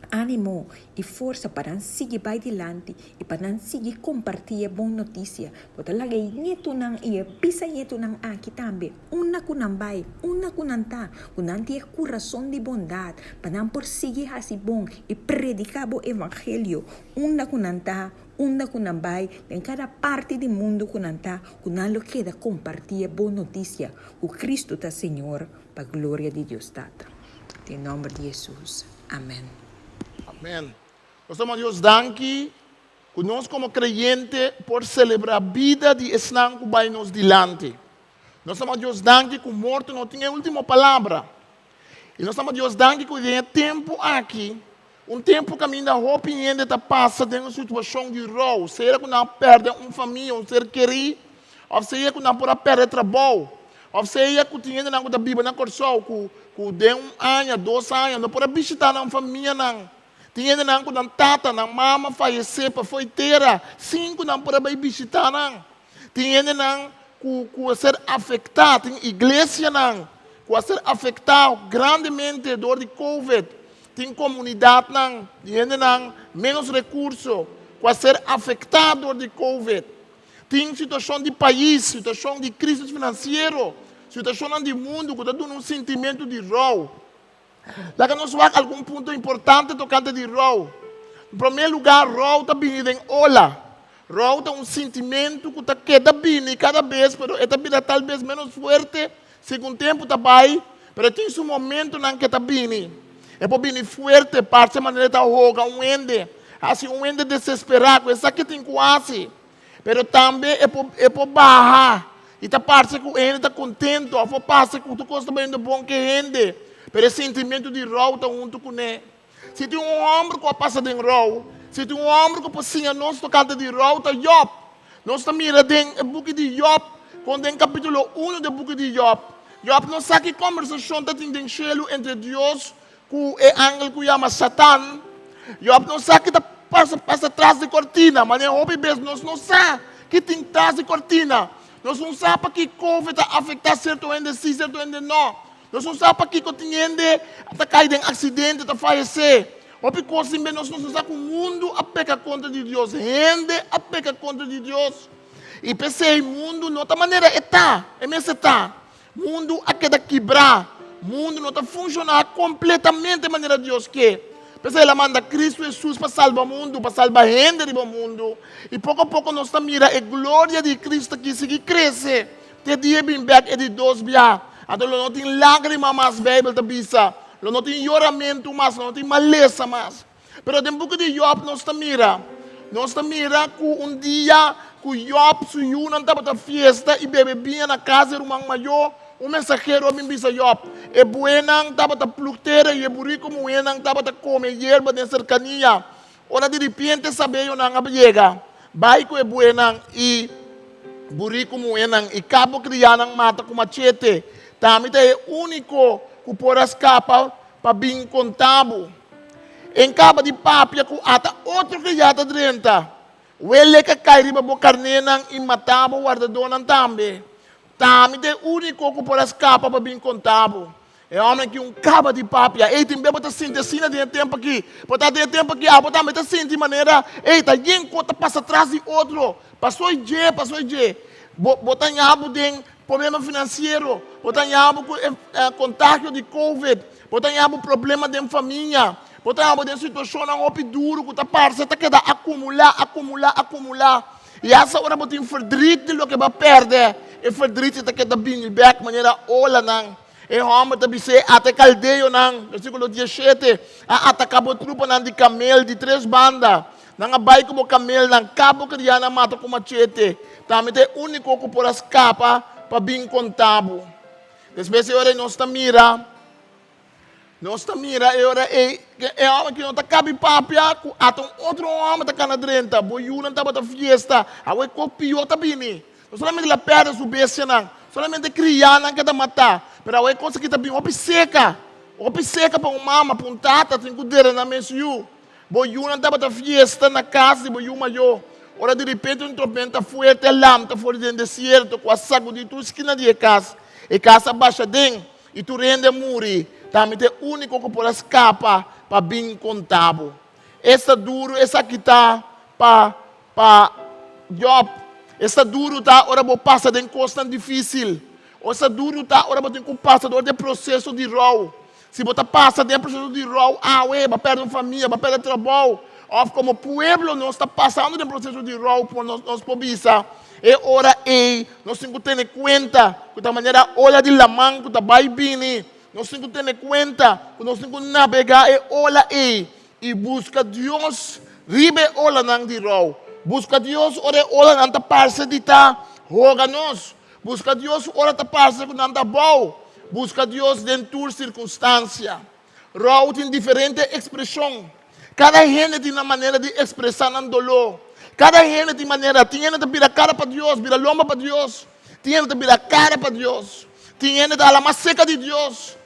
ánimo i forsa pa nan sigui bai dilanti i pa nan sigui kompartí e bon notisia. Bo ta laga e ñetunan i e bisañetunan aki tambe, unda ku nan bai, unda ku nan ta, ku nan tin e kurason di bondat pa nan por sigui hasi bon i prediká bo evangelio unda ku nan ta, unda ku nan bai, den kada parti di mundu ku nan ta, ku nan lo keda kompartí e bon notisia ku Kristu ta Señor. Pa gloria di Dios Tata. Den nomber di Hesus. Amen. Amen. Nos ta manda Dios danki ku nos komo kreyente por selebrá bida di esnan ku bai nos dilanti. Nos ta manda Dios danki ku morto no tin e último palabra. I nos ta manda Dios danki ku den e tempu aki, un tempu kaminda hopi hende ta pasa den un situashon di rou, sea ku nan a pèrdè un famia, un ser kerí, òf sea ku nan por a pèrdè trabou, òf sea ku tin hendenan ku ta biba na Kòrsou ku ku den un aña, dos aña no por a bishitá nan famianan. Tin hendenan ku nan tata, nan mama fayesé pafó e tera sin ku nan por a bai bishitá nan. Tin hendenan ku ku a ser afektá, tin iglesianan ku a ser afektá grandemente dor di covid. Tin komunidatnan di hendenan ménos rekurso ku a ser afektá dor di covid. Tin situashon di pais, situashon di krísis finansiero, situashonnan di mundu ku ta duna un sintimentu di rou. Laga nos wak algun punto importante tokante di rou. Na promé lugá, rou ta bini den ola. Rou ta un sintimentu ku ta keda bini kada bes, pero e ta bira tal bes ménos fuerte segun tempu ta bai, pero e tin su momentunan ku e ta bini. E por bini fuerte, parse manera e ta hoga un hende, hasi un hende desesperá ku esaki tin ku hasi. Pero tambe e por e por baha i ta parse ku e hende ta kontentu òf por parse ku tur kos ta bayendo bon ku e hende, pero e sintimentu di rou ta huntu kuné. Si tin un hòmber ku a pasa den rou, si tin un hòmber ku por siña nos tokante di rou, ta Yòb. Nos ta mira den e buki di Yòb, kon den kapítulo uno di e buki di Yòb, Yòb no sa ki kòmbersashon ta tin den shelu entre Dios ku e angel ku yama Satan. Yòb no sa ki ta pasa pasa tras di kortina, manera hopi bes nos no sa ki tin tras di kortina. Nos no sa pakiko Covid ta afektá sierto hende sí, sierto hende no. Nos no sa pakiko tin hende ta kai den aksidente, ta fayesé. Hopi kos tin be nos no sa ku mundu a peka kontra di Dios, hende a peka kontra di Dios. I p'esei mundu no ta manera e ta, e mester ta. Mundu a keda kibrá. Mundu no ta funshoná kompletamente manera Dios ke. P'esei el a manda Kristu Hesus pa salba mundu, pa salba hende riba mundu. I poko poko nos ta mira e gloria di Kristu aki sigui krese te dia e bin bèk e di dos bia. Anto lo no tin lágrima mas, Beibel ta bisa. Lo no tin yoramentu mas, lo no tin malesa mas. Pero den buki di Yòb nos ta mira, nos ta mira ku un dia ku Yòb su yunan tabata fiesta i bebe biña na kas di e ruman mayó, un mensahero a bin bisa Yòb, E buenan tabata plug tera i e buriku muhénan tabata kome yerba den serkania. Ora di ripiente sabeyonan a yega, bai ku e buenan i buriku muhénan i kabo kriánan mata ku machete. T'ami ta e úniko ku por a skapa pa bin konta bo. En kaba di papia ku ata otro kriá ta drenta, wele ka kai riba bo karnénan i mata bo wardadónan tambe. T'ami ta e úniko ku por a skapa pa bin konta bo. E hòmber aki un kaba di papia. Ey, tin bes bo ta sinti asina den e tempu aki. Por ta den e tempu aki abo tambe ta sinti manera, ey, ta yen kos ta pasa tras di otro. Pasó i dje, pasó i dje. Bo, bo ta haña bo den problema finansiero, bo ta haña bo ku e kontagio di covid, bo ta haña bo problema den famia, bo ta haña bo den situashonnan hopi duru ku ta parse ta keda akumulá, akumulá, akumulá. I asta ora bo tin verdriet di loke bo a pèrdè, e verdriet ta keda bini bèk manera olanan. E hòmber ta bis'é, Ata e kaldeonan, versíkulo diesshete, a ataká bo trupanan di kamel di tres banda. Nan a bai ku bo kamelnan, kap bo kriánan mata ku machete. Ta mi ta e úniko ku por a skapa pa bin konta bo. Despues e ora ei nos ta mira, nos ta mira e ora ei e hòmber ki no ta kabi papia ku ata un otro hòmber ta kana drenta. Bo yunan tabata fiesta, awe kos pió ta bini. No solamente el a pèrdè su bestianan, solamente kriánan keda matá, pero awe e kos aki ta bin hopi seka, hopi seka pa un mama, pa un tata tin ku dera nan mes yu. Bo yunan tabata fiesta na kas di bo yu mayó, ora diripente un tormenta fuerte a lamta for di den desierto ku a sagudí tur skina di e kas. E kas a basha den, i tur hende a muri. Ta mi ta e úniko ku por a skapa pa bin konta bo. Esta duru esaki ta pa pa Jòb. Esta duru ta ora bo pasa den kosnan difísil. Esta duru ta ora bo tin ku pasa dor di e proseso di rou. Si bo ta pasa den e proseso di rou awe, bo a pèrdè un famia, bo a pèrdè trabou, òf komo pueblo nos ta pasando den proseso di rou, por nos nos por bisa e ora ei nos tin ku tene kuenta ku ta manera ola di laman ku ta bai bini. Nos tin ku tene kuenta ku nos tin ku nabegá e ola ei I buska Dios riba e olanan di rou. Buska Dios ora e olanan ta parse di ta hoga nos. Buska Dios ora ta parse ku nan ta bou. Buska Dios den tur sirkunstansia. Rou tin diferente ekspreshon. Kada hende tin nan manera di ekspresá nan doló. Kada hende tin manera. Tin hende ta bira kara pa Dios, bira lomba pa Dios. Tin hende ta bira kara pa Dios. Tin hende ta hala mas serka di Dios.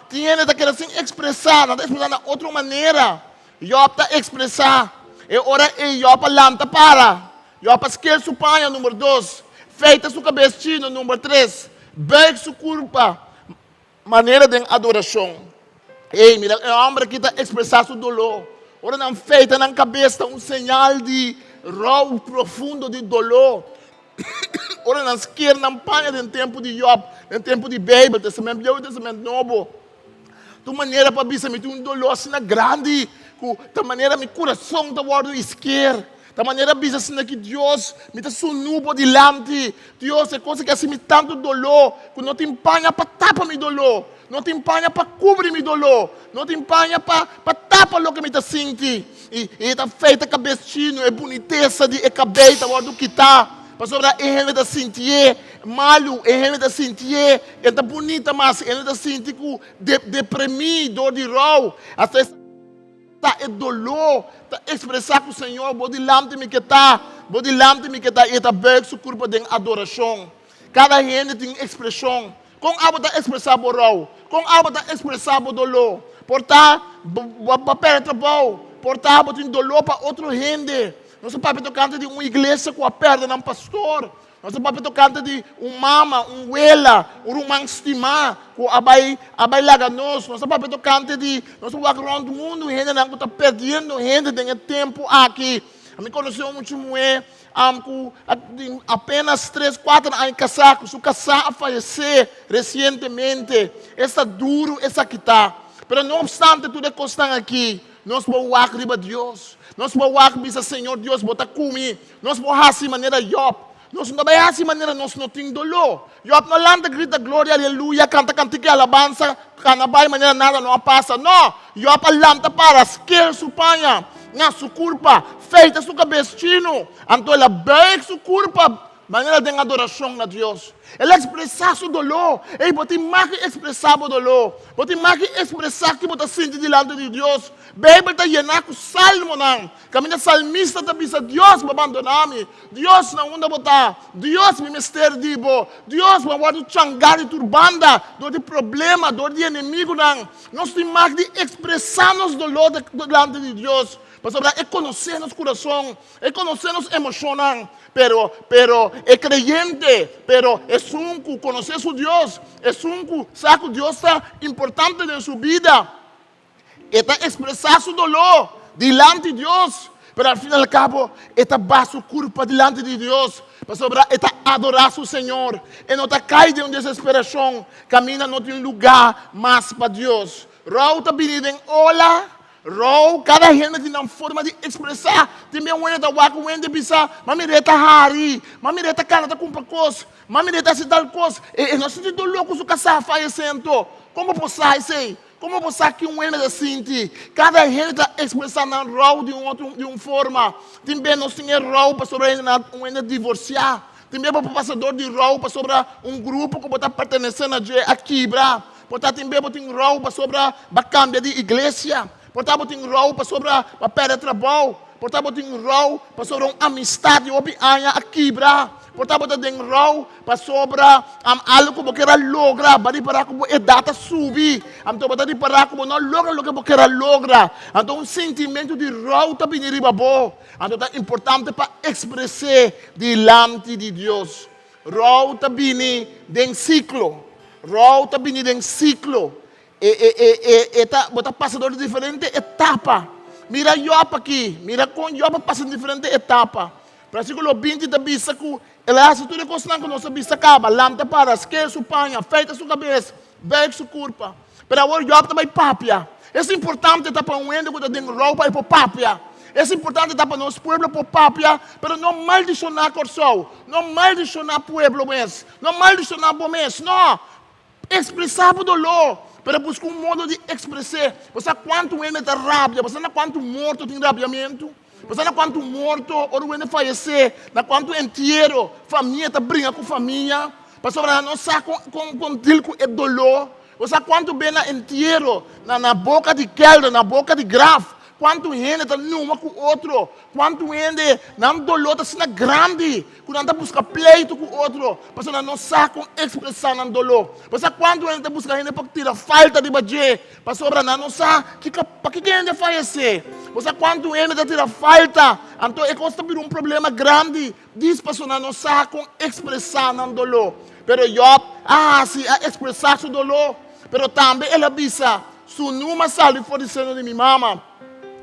Tin hende ta keda sin ekspresá, nan ta ekspresá na otro manera. Yòb ta ekspresá. E ora ei Yòb a lanta para. Yòb a sker su paña, number dos. Feita su kabes chino, number tres. Buig su kurpa. Manera den adorashon. Ey, mira, e hòmber aki ta ekspresá su doló. Ora nan feita nan kabes ta un señal di rou profundo, di doló. Ora nan sker nan paña den tempu di Job, den tempu di Beibel, Testament Bieu i Testament Nobo, ta un manera pa bisa mi tin un doló asina grandi ku ta manera mi kurason ta wòrdu isker. Ta manera bisa asina ki Dios, mi ta sunu bo dilanti. Dios, e kos aki hasi mi tantu doló ku no tin paña pa tapa mi doló, no tin paña pa kubri mi doló, no tin paña pa pa tapa loke mi ta sinti. I e ta feita kabes chinu, e bunitesa di e kabei ta wòrdu kitá, pasobra e hende ta sintié malu, e hende ta sintié e no ta bunita mas, e hende ta sinti ku depremí dor di rou. Asta e ta e doló ta ekspresá ku Señor, bo dilanti mi ke ta, bo dilanti mi ke ta, i e ta bùig su kurpa den adorashon. Kada hende tin ekspreshon. Kon abo ta ekspresá bo rou? Kon abo ta ekspresá bo doló? Por ta bo a pèrdè trabou. Por ta bo tin doló pa otro hende. Nos a papia tokante di un iglesia ku a pèrdè nan pastor. Nos a papia tokante di un mama, un wela, un ruman stimá ku a bai a bai laga nos. Nos a papia tokante di nos a wak rònt mundu hendenan ku ta pèrdiendo hende den e tempu aki. Ami konosé un mucha muhé Am ku a tin apenas tres kuater aña kasá ku su kasá a fayesé resientemente. Esta duru esaki ta. Pero no opstante tur e kosnan aki, nos por wak riba Dios. Nos por wak bisa, Señor Dios, bo ta ku mi. Nos por hasi manera Job. Nos no ta bai hasi manera nos no tin doló. Job no lanta grita gloria, aleluya, kanta kantika di alabansa, kana bai manera nada no a pasa. No! Job a lanta para, sker su paña na su kurpa, feita su kabes chinu, anto el a buig su kurpa manera den adorashon na Dios. El a ekspresá su doló. Ey, bo tin mag di ekspresá bo doló. Bo tin mag di ekspresá ki bo ta sinti dilanti di Dios. Beibel ta yená ku salmonan kaminda salmista ta bisa, Dios, bo a bandoná mi. Dios, na unda bo ta? Dios, mi mester di bo. Dios, bo a wòrdu changá di tur banda dor di problema, dor di enemigunan. Nos tin mag di ekspresá nos doló delante di Dios, pasobra e konosé nos kurason, e konosé nos emoshonnan. Pero, pero e kreyente, pero esun ku konosé su Dios, esun ku sa ku Dios ta importante den su bida, E ta ekspresá su doló dilanti Dios, pero al fin al kabo e ta baha su kurpa dilanti di Dios, pasobra e ta adorá su Señor. E no ta kai den un desesperashon kaminda no tin lugá mas pa Dios. Rou ta bini den ola, rou, kada hende tin nan forma di ekspresá. Tin bien wende ta wak un wende bisa, Mami Rita ta hari, Mami Rita ta kana ta kumpra kos, Mami Rita ta hasi tal kos. E no sinti doló ku su kasá a fayesé anto. Kon bo por sa esei? Komo bo sa ki un hende ta sinti? Kada hende ta ekspresá nan rou di un otro di un forma. Tin bes nos tin e rou pasobra hende un hende divorsiá. Tin bes bo por pasa dor di rou pasobra un grupo ku bo ta pertenesé na dje a kibra. Por ta tin bes bo tin rou pasobra bo a kambia di iglesia. Por ta bo tin rou pasobra bo a pèrdè trabou. Por ta bo tin rou pasobra un amistat di hopi aña a kibra. Por ta bo ta den rou pasobra algu ku bo kier a logra, bo a ripará ku bo edat a subi, anto bo ta ripará ku bo no a logra loke bo kier a logra. Anto un sintimentu di rou ta bini riba bo. Anto ta importante pa ekspres'é dilanti di Dios. Rou ta bini den siklo. Rou ta bini den siklo. E, e, e, e, e ta, bo ta pasa dor di diferente etapa. Mira Job aki, mira kon Job a pasa diferente etapa. Versíkulo 20 ta bisa ku el a hasi tur e kosnan ku nos a bisa kaba, lanta para, sker su paña, feita su kabes, buig su kurpa. Pero awor Job ta bai papia. Es importante ta pa un hende ku ta den rou pa e por papia. Es importante ta pa nos pueblo por papia, pero no maldishoná Kòrsou, no maldishoná pueblo mes, no maldishoná bo mes, no. Ekspresá bo doló, pero buska un modo di ekspres'é. Bo sa kuantu hende ta rabia? Bo sa na kuantu morto tin rabiamentu? Bo sa na kuantu morto ora un hende fayesé, na kuantu entiero famia ta bringa ku famia pasobra nan no sa kon kon kon dil ku e doló? Bo sa kuantu be na entiero, na na boka di kèlder, na boka di graf, kuantu hende ta numa ku otro, kuantu hende nan doló ta asina grandi ku nan ta buska pleitu ku otro pasobra nan no sa kon ekspresá nan doló. Bo sa kuantu hende ta buska hende pa tira falta riba dje pasobra nan no sa kiko pakiko e hende fayesé. Bo sa kuantu hende ta tira falta, anto e kos ta bira un problema grandi dis pasobra nan no sa kon ekspresá nan doló. Pero Jòb a hasi, a ekspresá su doló, pero tambe el a bisa, Su numa sali for di seno di mi mama,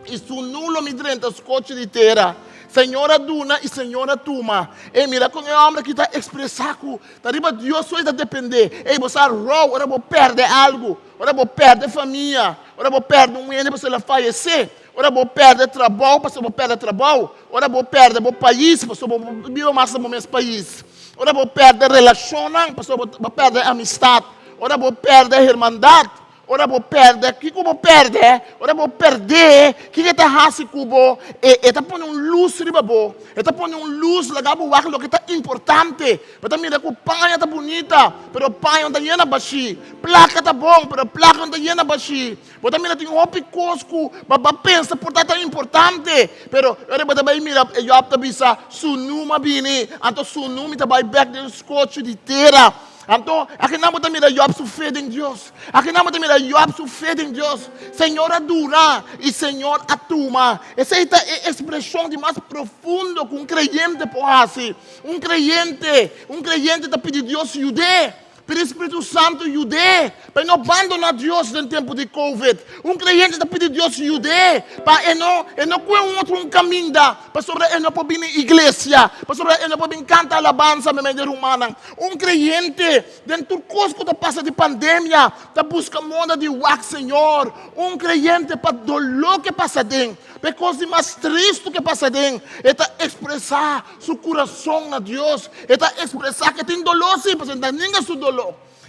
i su nu lo mi drenta skochi di tera. Señor a duna i Señor a tuma. Ey, mira kon e hòmber aki ta ekspresá ku ta riba Dios so e ta dependé. Ey, bo sa rou ora bo pèrdè algu, ora bo pèrdè famia, ora bo pèrdè un hende pasobra el a fayesé, ora bo pèrdè trabou pasobra bo pèrdè trabou, ora bo pèrdè bo pais pasobra bo no biba mas na bo mes pais, ora bo pèrdè relashonnan pasobra bo pèrdè amistat, ora bo pèrdè hermandat. Ora bo pèrdè, kiko bo pèrdè? Ora bo pèrdè, kiko e ta hasi ku bo? E e ta pone un lus riba bo. E ta pone un lus laga bo wak loke ta importante. Bo ta mira ku paña ta bunita, pero paña no ta yena bashí. Plaka ta bon, pero plaka no ta yena bashí. Bo ta mira tin hopi kos ku bo a pensa por ta tan importante, pero ora bo ta bai mira, e Jòb ta bisa, Sunú mi a bini, anto sunú mi ta bai bèk den skochi di tera. Anto, akinan bo ta mira Jòb su fe den Dios. Akinan bo ta mira Jòb su fe den Dios. Señor a duna i Señor a tuma. Esei ta e ekspreshon di mas profundo ku un kreyente por hasi. Un kreyente, un kreyente ta pidi Dios yud'é. Pidi Spiritu Santu yud'é pa e no bandoná Dios den tempu di Covid. Un kreyente ta pidi Dios yud'é pa e no, e no kue un otro un kaminda pasobra e no por bini iglesia, pasobra e no por bin kanta alabansa meimei di rumannan. Un kreyente den tur kos ku ta pasa di pandemia ta buska moda di wak Señor. Un kreyente pa doló ke pasa den, pa e kos di mas tristu ke pasa den, e ta ekspresá su kurason na Dios. E ta ekspresá ke tin doló sí, pasobra e ta ninga su doló.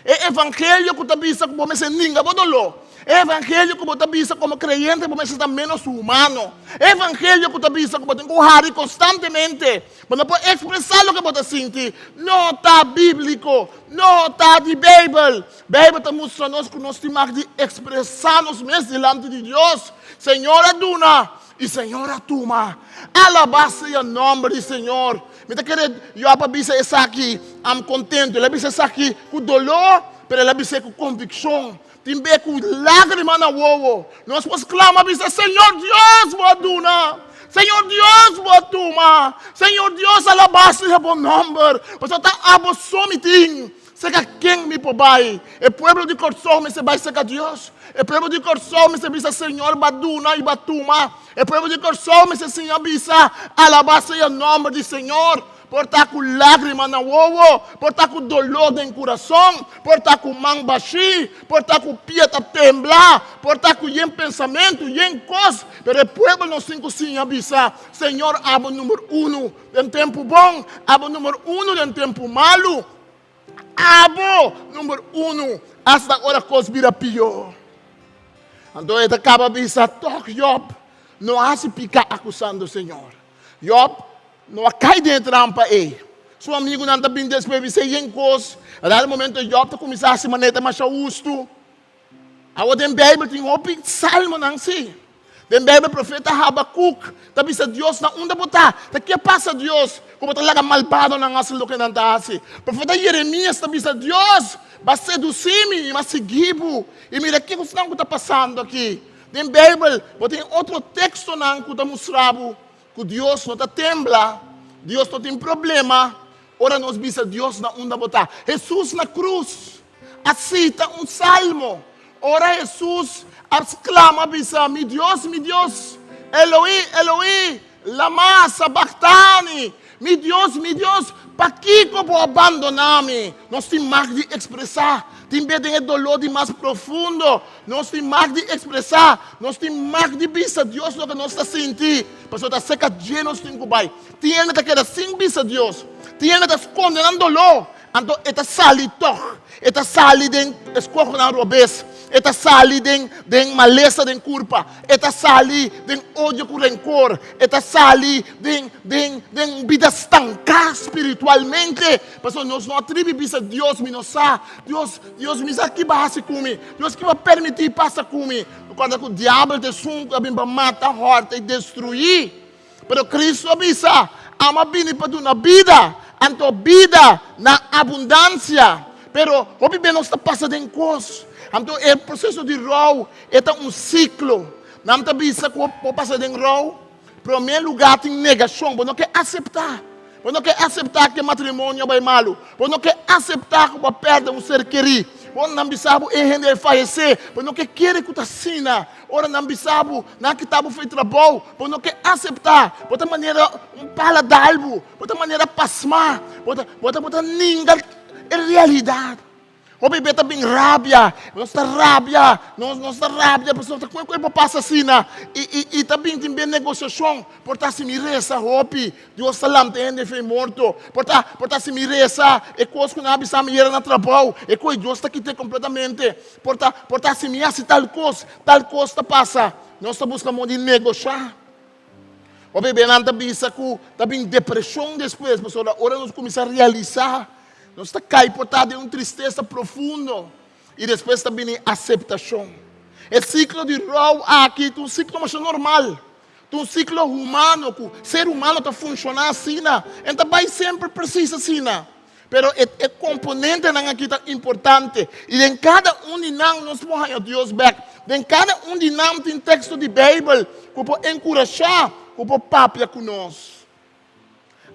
E evangelio ku ta bisa ku bo mester ninga bo doló. E evangelio ku bo ta bisa komo kreyente bo mester ta ménos humano. E evangelio ku ta bisa ku bo tin ku hari konstantemente. Bo no por ekspresá loke bo ta sinti. No ta bíbliko. No ta di Beibel. Beibel ta mustra nos ku nos tin mag di ekspresá nos mes dilanti di Dios. Señor a duna i Señor a tuma. Alabá sea nòmber di Señor. Mi ta kere Job a bisa esaki, Am kontentu. El a bisa esaki ku doló, pero el a bis'é ku konvikshon. Tin be ku lágrima na wowo. Nos por sklama bisa, Señor Dios, bo a duna! Señor Dios, bo a tuma! Señor Dios, alabá sea bo nòmber, pasobra ta abo so mi tin. Serka ken mi por bai? E pueblo di Kòrsou mester bai serka Dios. E pueblo di Kòrsou mester bisa, Señor, bo a duna i bo a tuma. E pueblo di Kòrsou mester siña bisa, Alabá sea nòmber di Señor. Por ta ku lágrima na wowo, por ta ku doló den kurason, por ta ku man bashí, por ta ku pia ta tembla, por ta ku yen pensamentu, yen kos, pero e pueblo nos tin ku siña bisa, Señor abo number uno den tempu bon, abo number uno den tempu malu, abo number uno asta ora kos bira pió. Anto e ta kaba bisa, Tòg Jòb no hasi piká akusando Señor. Jòb no a kai den e trampa ei. Su amigunan ta bin despues bis'é yen kos. A dado momento Jòb ta kuminsá hasi manera ta masha hustu. Awor den Beibel tin hopi salmonan sí. Den Beibel profeta Habakuk ta bisa Dios na unda bo ta? Ta ke pasa Dios ku bo ta laga malbadonan hasi loke nan ta hasi? Profeta Yeremias ta bisa Dios, Bo a sedusí mi i mi a sigui bo. I mira kiko esnan ku ta pasando aki. Den Beibel bo tin otro tekstonan ku ta mustra bo ku Dios no ta tembla, Dios no tin problema ora nos bisa Dios na unda bo ta. Hesus na krus a sita un salmo ora Hesus a sklama bisa, Mi Dios, mi Dios, Eloí, Eloí, lama sabaktani, Mi Dios, mi Dios, pakiko bo a bandoná mi? Nos tin mag di ekspresá, tin bes den e doló di mas profundo, nos tin mag di ekspresá, nos tin mag di bisa Dios loke nos ta sinti, pasobra ta serka dje nos tin ku bai. Tin hende ta keda sin bisa Dios, tin hende ta skonde nan doló, anto e ta sali tòg, e ta sali den eskohonan robes, e ta sali den den malesa den kurpa, e ta sali den odio ku renkor, e ta sali den den den un bida stanká spiritualmente, pasobra nos no a tribi bisa Dios mi no sa, Dios Dios mi sa ki bo a hasi ku mi, Dios ki bo a permití pasa ku mi. Kòrda ku diabel ta esun ku a bin pa mata, hòrta i destruí. Pero Cristo a bisa, Amo a bini pa duna bida, anto bida na abundansia. Pero hopi bes nos ta pasa den kos. Anto e proseso di rou e ta un siklo. Nan ta bisa ku bo pasa den rou, promé lugá tin negashon, bo no ke aseptá. Bo no ke aseptá ku e matrimonio a bai malu. Bo no ke aseptá ku bo a pèrdè un ser kerí. Ora nan bisa bo e hende a fayesé, bo no ke kere ku ta asina. Ora nan bisa bo nan a kita bo for di trabou, bo no ke aseptá. Bo ta manera un pala dal bo, bo ta manera pasmá, bo ta bo ta bo ta ninga e realidat. Hopi bia ta bin rabia, nos ta rabia, nos nos ta rabia pasobra ta kon ku e por pasa asina. I i i ta bin tin bien negosiashon, por ta si mi resa hopi, Dios ta lanta e hende fe morto. Por ta por ta si mi resa e kos ku nan a bisa mi yera na trabou, e koe Dios ta kit'é kompletamente. Por ta por ta si mi hasi tal kos, tal kos ta pasa. Nos ta buska moda di negoshá. Hopi bia nan ta bisa ku ta bin depreshon despues, pasobra ora nos kuminsá realisá, nos ta kai por ta den un tristesa profundo i despues ta bini aseptashon. E siklo di rou aki ta un siklo masha normal, ta un siklo humano ku ser humano ta funshoná asina, en ta bai semper presis asina. Pero e e komponentenan aki ta importante i den kada un di nan nos por haña Dios bèk. Den kada un di nan tin teksto di Beibel ku por enkurashá, ku por papia ku nos.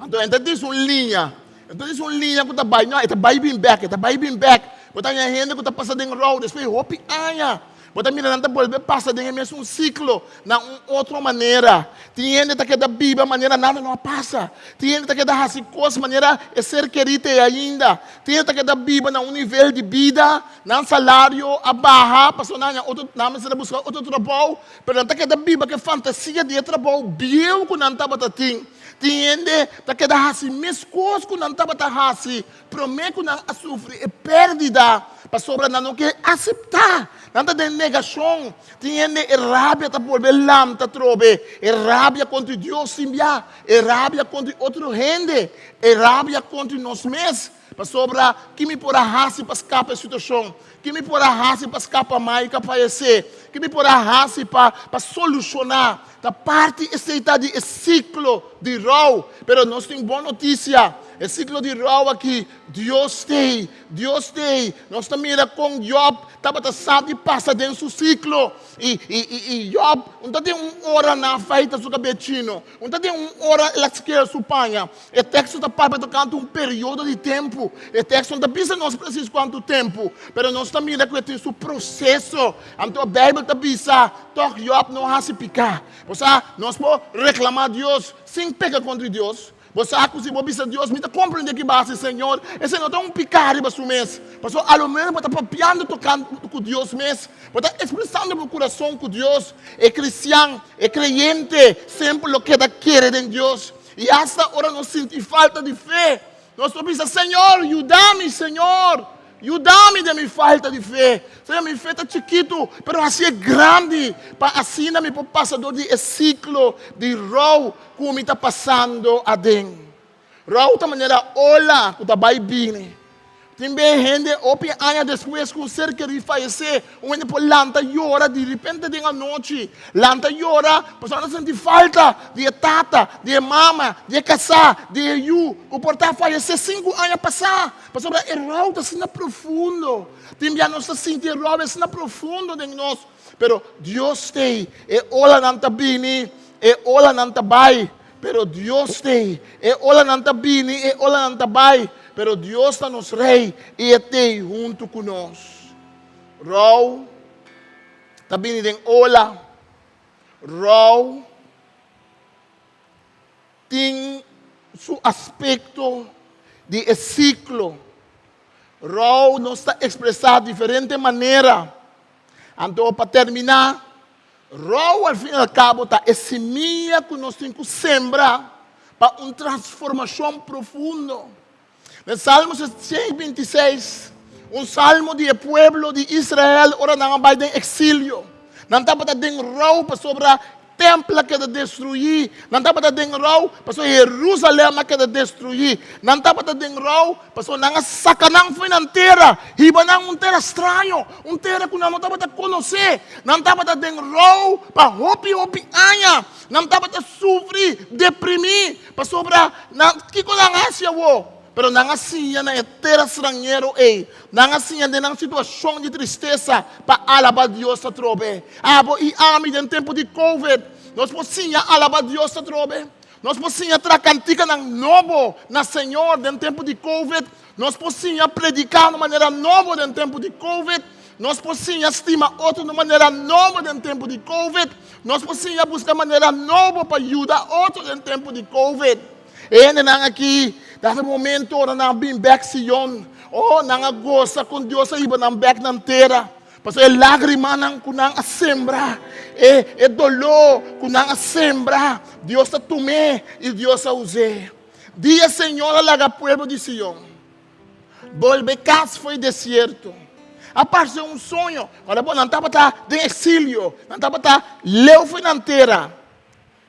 Anto e ta disa un liña, e ta disa un liña ku ta bai, no, e ta bai bin bèk, e ta bai bin bèk. Bo ta haña hende ku ta pasa den rou despues di hopi aña. Bo ta mira nan ta bolbe pasa den e mesun siklo na un otro manera. Tin hende ta keda biba manera nada no a pasa. Tin hende ta keda hasi kos manera e ser kerí ta e ainda. Tin hende ta keda biba na un nivel di bida, nan salario a baha pasobra nan haña otro, nan mester a buska otro trabou, pero nan ta keda biba ku e fantasia di e trabou bieu ku nan tabata tin. Tin hende ta keda hasi mes kos ku nan tabata hasi Promé ku nan a sufri e pèrdida, pasobra nan no ke aseptá, nan ta den negashon. Tin hende e rabia ta bolbe lanta atrobe, e rabia kontra Dios sin bia, e rabia kontra otro hende, e rabia kontra nos mes, pasobra ki mi por a hasi pa skapa e situashon? Ki mi por a hasi pa skapa Maika fayesé? Ki mi por a hasi pa pa solushoná? Ta parti esei ta di e siklo di rou. Pero nos tin bon notisia. E siklo di rou aki, Dios t'ei. Dios t'ei. Nos ta mira kon Jòb tabata sa di pasa den su siklo. I, i, i, i Jòb no ta den un ora na a feita su kabes chino. No ta den un ora el a skera su paña. E teksto ta papia tokante un periodo di tempu. E teksto no ta bisa nos presis kuantu tempu, pero nos ta mira ku e tin su proseso. Anto Beibel ta bisa, Tòg Jòb no hasi piká. Bo sa, nos por reklamá Dios sin peka kontra Dios. Bo sa ku si bo bisa Dios, Mi ta komprendé ki bo a hasi, Señor, esei no ta un piká riba su mes. Pasobra a lo ménos bo ta papiando tokante ku Dios mes. Bo ta ekspresando bo kurason ku Dios. E kristian, e kreyente, semper lo keda kere den Dios. I asta ora nos sinti falta di fe, nos por bisa, Señor, yuda mi, Señor, yuda mi den mi falta di fe. Señor, mi fe ta chikitu, pero hasié grandi, pa asina mi por pasa dor di e siklo di rou ku mi ta pasando aden. Rou ta manera ola ku ta bai bini. Tin be hende hopi aña despues ku un ser kerí fayesé, un hende por lanta yora di ripente den anochi. Lanta yora pasobra nan ta sinti falta di e tata, di e mama, di e kasá, di e yu ku por ta fayesé sinku aña pasá. Pasobra e rou ta asina profundo. Tin bia nos ta sinti e rou asina profundo den nos. Pero Dios t'ei. E olanan ta bini, e olanan ta bai. Pero Dios t'ei. E olanan ta bini, e olanan ta bai, pero Dios ta nos Rei i e t'ei huntu ku nos. Rou ta bini den ola. Rou tin su aspekto di e siklo. Rou nos ta ekspresá diferente manera. Anto pa terminá, Rou al fin i al kabo ta e simia ku nos tin ku sembra pa un transformashon profundo. Den Salmo 126, un salmo di e pueblo di Israel ora nan a bai den eksilio. Nan tabata den rou pasobra Tempel a keda destruí. Nan tabata den rou pasobra Herusalèm a keda destruí. Nan tabata den rou pasobra nan a saka nan fo'i nan tera, hiba nan un tera straño, un tera ku nan no tabata konosé. Nan tabata den rou pa hopi hopi aña. Nan tabata sufri, deprimí, pasobra nan, kiko nan hasi awor? Pero nan a siña na e tera stranhero ei. Nan a siña den nan situashon di tristesa pa alabá Dios atrobe. Abo i ami den tempu di covid, nos por siña alabá Dios atrobe. Nos por siña traha kantikanan nobo na Señor den tempu di Covid. Nos por siña prediká na manera nobo den tempu di Covid. Nos por siña stima otro na manera nobo den tempu di Covid. Nos por siña buska manera nobo pa yuda otro den tempu di Covid. E hendenan aki ta haci momento ora nan a bin bek Sion. Oh, nan a gosa con Dios a hiba nan bek nan tera. Pasobra e lagrimanan cu nan a sembra, e, e dolor cu nan a sembra, Dios a tum'é y Dios a us'é. Dia Señor a laga pueblo di Sion bolbe cas fo'i desierto, a parce un soño. Ora bo nan tabata den exilio, nan tabata leu fo'i nan tera.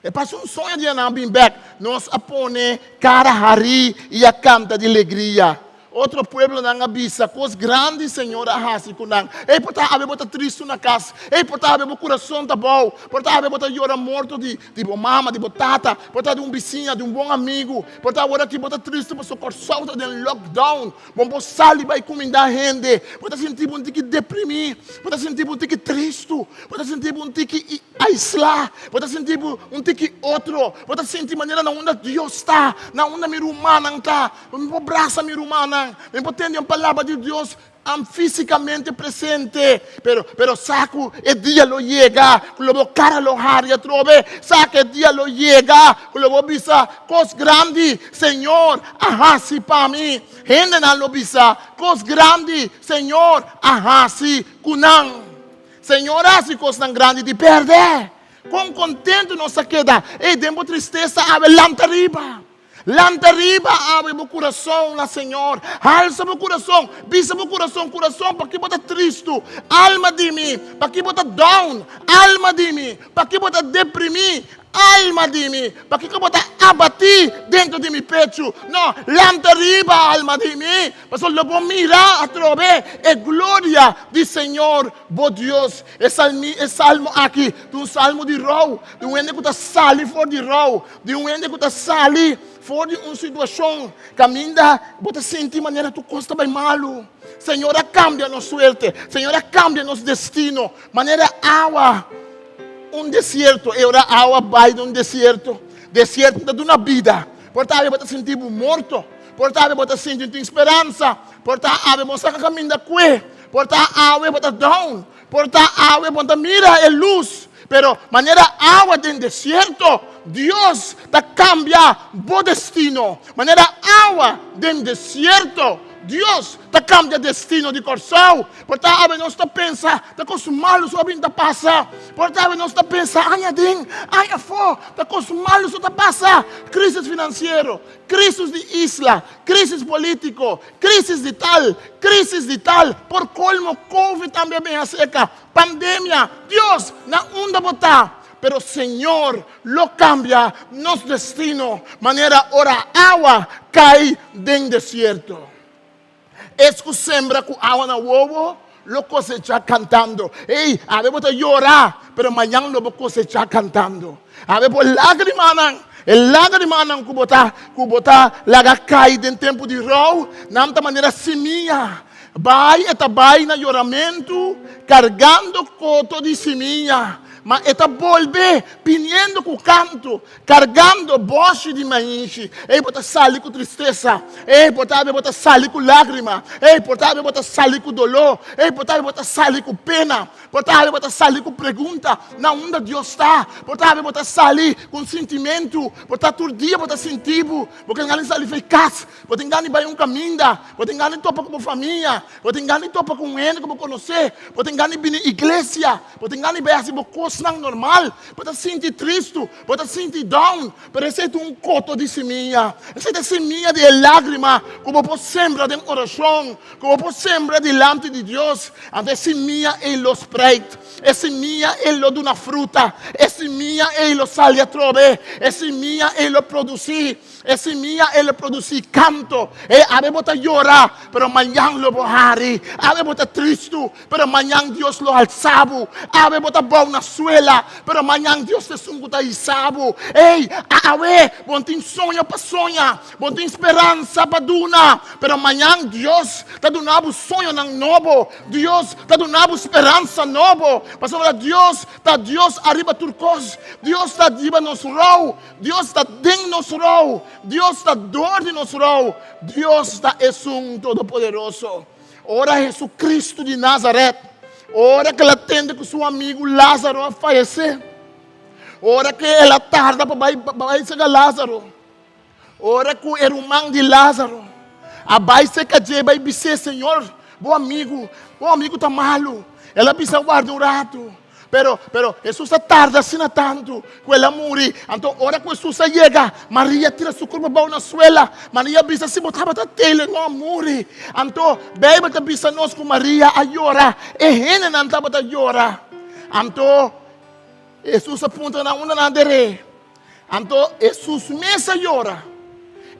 E pasa un soño dia nan a bin bek. Nos a pone kara harí i a kanta di legria. Otro pueblonan a bisa, Kos grandi Señor a hasi ku nan. Ey, por ta awe bo ta tristu na kas. Ey, por ta awe bo kurason ta bou. Por ta awe bo ta yora morto di di bo mama, di bo tata, por ta di un bisiña, di un bon amigu. Por ta aworakí bo ta tristu pasobra Kòrsou ta den lockdown. Bo por sali bai kumindá hende. Bo ta sinti bo un tiki deprimí. Bo ta sinti bo un tiki tristu. Bo ta sinti bo un tiki aislá. Bo ta sinti bo un tiki otro. Bo ta sinti manera na unda Dios ta, na unda mi rumannan ta. Mi por brasa mi rumannan. Mi por tende un palabra di Dios físikamente presente. Pero, pero sa ku e dia lo yega ku lo bo kara lo hari atrobe. Sa ku e dia lo yega ku lo bo bisa, Kos grandi Señor a hasi pa mi. Hendenan lo bisa, Kos grandi Señor a hasi ku nan. Señor a hasi kosnan grandi di pèrdè. Kon kontentu nos a keda! Ey, den bo tristesa awe, lanta riba. Lanta riba, awe bo kurason na Señor. Halsa bo kurason, bisa bo kurason, Kurason, paki bo ta tristu? Alma di mi, paki bo ta down? Alma di mi, paki bo ta deprimí? Alma di mi, pakiko bo ta abatí dentro di mi pechu? No, lanta riba, alma di mi, pasobra lo bo mira atrobe e gloria di Señor bo Dios. E salmi, e salmo aki ta un salmo di rou, di un hende ku ta sali for di rou, di un hende ku ta sali for di un situashon kaminda bo ta sinti manera tur kos ta bai malu. Señor a kambia nos suerte, Señor a kambia nos destino, manera awa. Un desierto, e ora awa bai den un desierto, desierto ta duna bida. Por ta awe bo ta sinti bo morto, por ta awe bo ta sinti no tin speransa, por ta awe bo no sa kaminda kue, por ta awe bo ta down, por ta awe bo no ta mira e lus. Pero manera awa den desierto, Dios ta kambia bo destino. Manera awa den desierto, Dios ta kambia destino di Kòrsou. Por ta awe nos ta pensa ta kos malu so a bin ta pasa. Por ta awe nos ta pensa aña aden, aña afó, ta kos malu so ta pasa. Krisis finansiero, krisis di isla, krisis polítiko, krisis di tal, krisis di tal. Por kolmo covid tambe a bin aserka, pandemia. Dios, na unda bo ta? Pero Señor lo kambia nos destino manera ora awa kai den desierto. Es ku sembra ku awa na wowo lo kosechá kantando. Ey, awe bo ta yora, pero mañan lo bo kosechá kantando. Awe bo lágrimanan, e lágrimanan ku bo ta ku bo ta laga kai den tempu di rou, nan ta manera simia. Bai e ta bai na yoramentu kargando koto di simia, ma e ta bolbe biniendo ku kantu. Kargando bòshi di mainshi. Ei bo ta sali ku tristesa. Ei por ta bo ta sali ku lágrima. Ei por ta bo ta sali ku doló. Ei por ta bo ta sali ku pena. Por ta bo ta sali ku pregunta, Na unda Dios ta? Por ta bo ta sali ku un sintimentu. Por ta tur dia bo ta sinti bo. Bo ke gana di sali for e kas. Bo tin gana di bai un kaminda. Bo tin gana di topa ku bo famia. Bo tin gana di topa ku un hende ku bo konosé. Bo tin gana di bini iglesia. Bo tin gana di bai hasi bo kosnan normal. Bo ta sinti tristu. Bo ta sinti down, pero esei ta un koto di simia. Esei ta e simia di e lágrima ku bo por sembra den orashon, ku bo por sembra dilanti di Dios. Anto e simia ei lo spreit, e simia ei lo duna fruta, e simia ei lo sali atrobe, e simia ei lo produsí. E simia e lo produsí kanto. E awe bo ta yora, pero mañan lo bo hari. Awe bo ta tristu, pero mañan Dios lo alsa bo. Awe bo ta bou na suela, pero mañan Dios ta esun ku ta hisa bo. Ey, awe bo no tin soño pa soña, bo no tin speransa pa duna, pero mañan Dios ta duna bo soñonan nobo. Dios ta duna bo speransa nobo, pasobra Dios ta Dios ariba tur kos. kos. Dios ta riba nos rou. Dios ta den nos rou. Dios ta dor di nos rou. Dios ta esun Todopoderoso. Ora Hesukristu di Nazaret, ora ku el a tende ku su amigu Lázaro a fayesé, ora ku el a tarda pa bai pa bai serka Lázaro, ora ku e ruman di Lázaro a bai serka dje bai bis'é, Señor, bo amigu, bo amigu ta malu. El a bisa, Warda un ratu. Pero, pero, Hesus a tarda asina tantu ku el a muri. Anto ora ku Hesus a yega, Maria a tira su kurpa bou na suela. Maria a bisa, Si bo tabata tei, lo no a muri. Anto, Beibel ta bisa nos ku Maria a yora. E hendenan tabata yora. Anto, Hesus a puntra nan unda nan a der'é. Anto, Hesus mes a yora.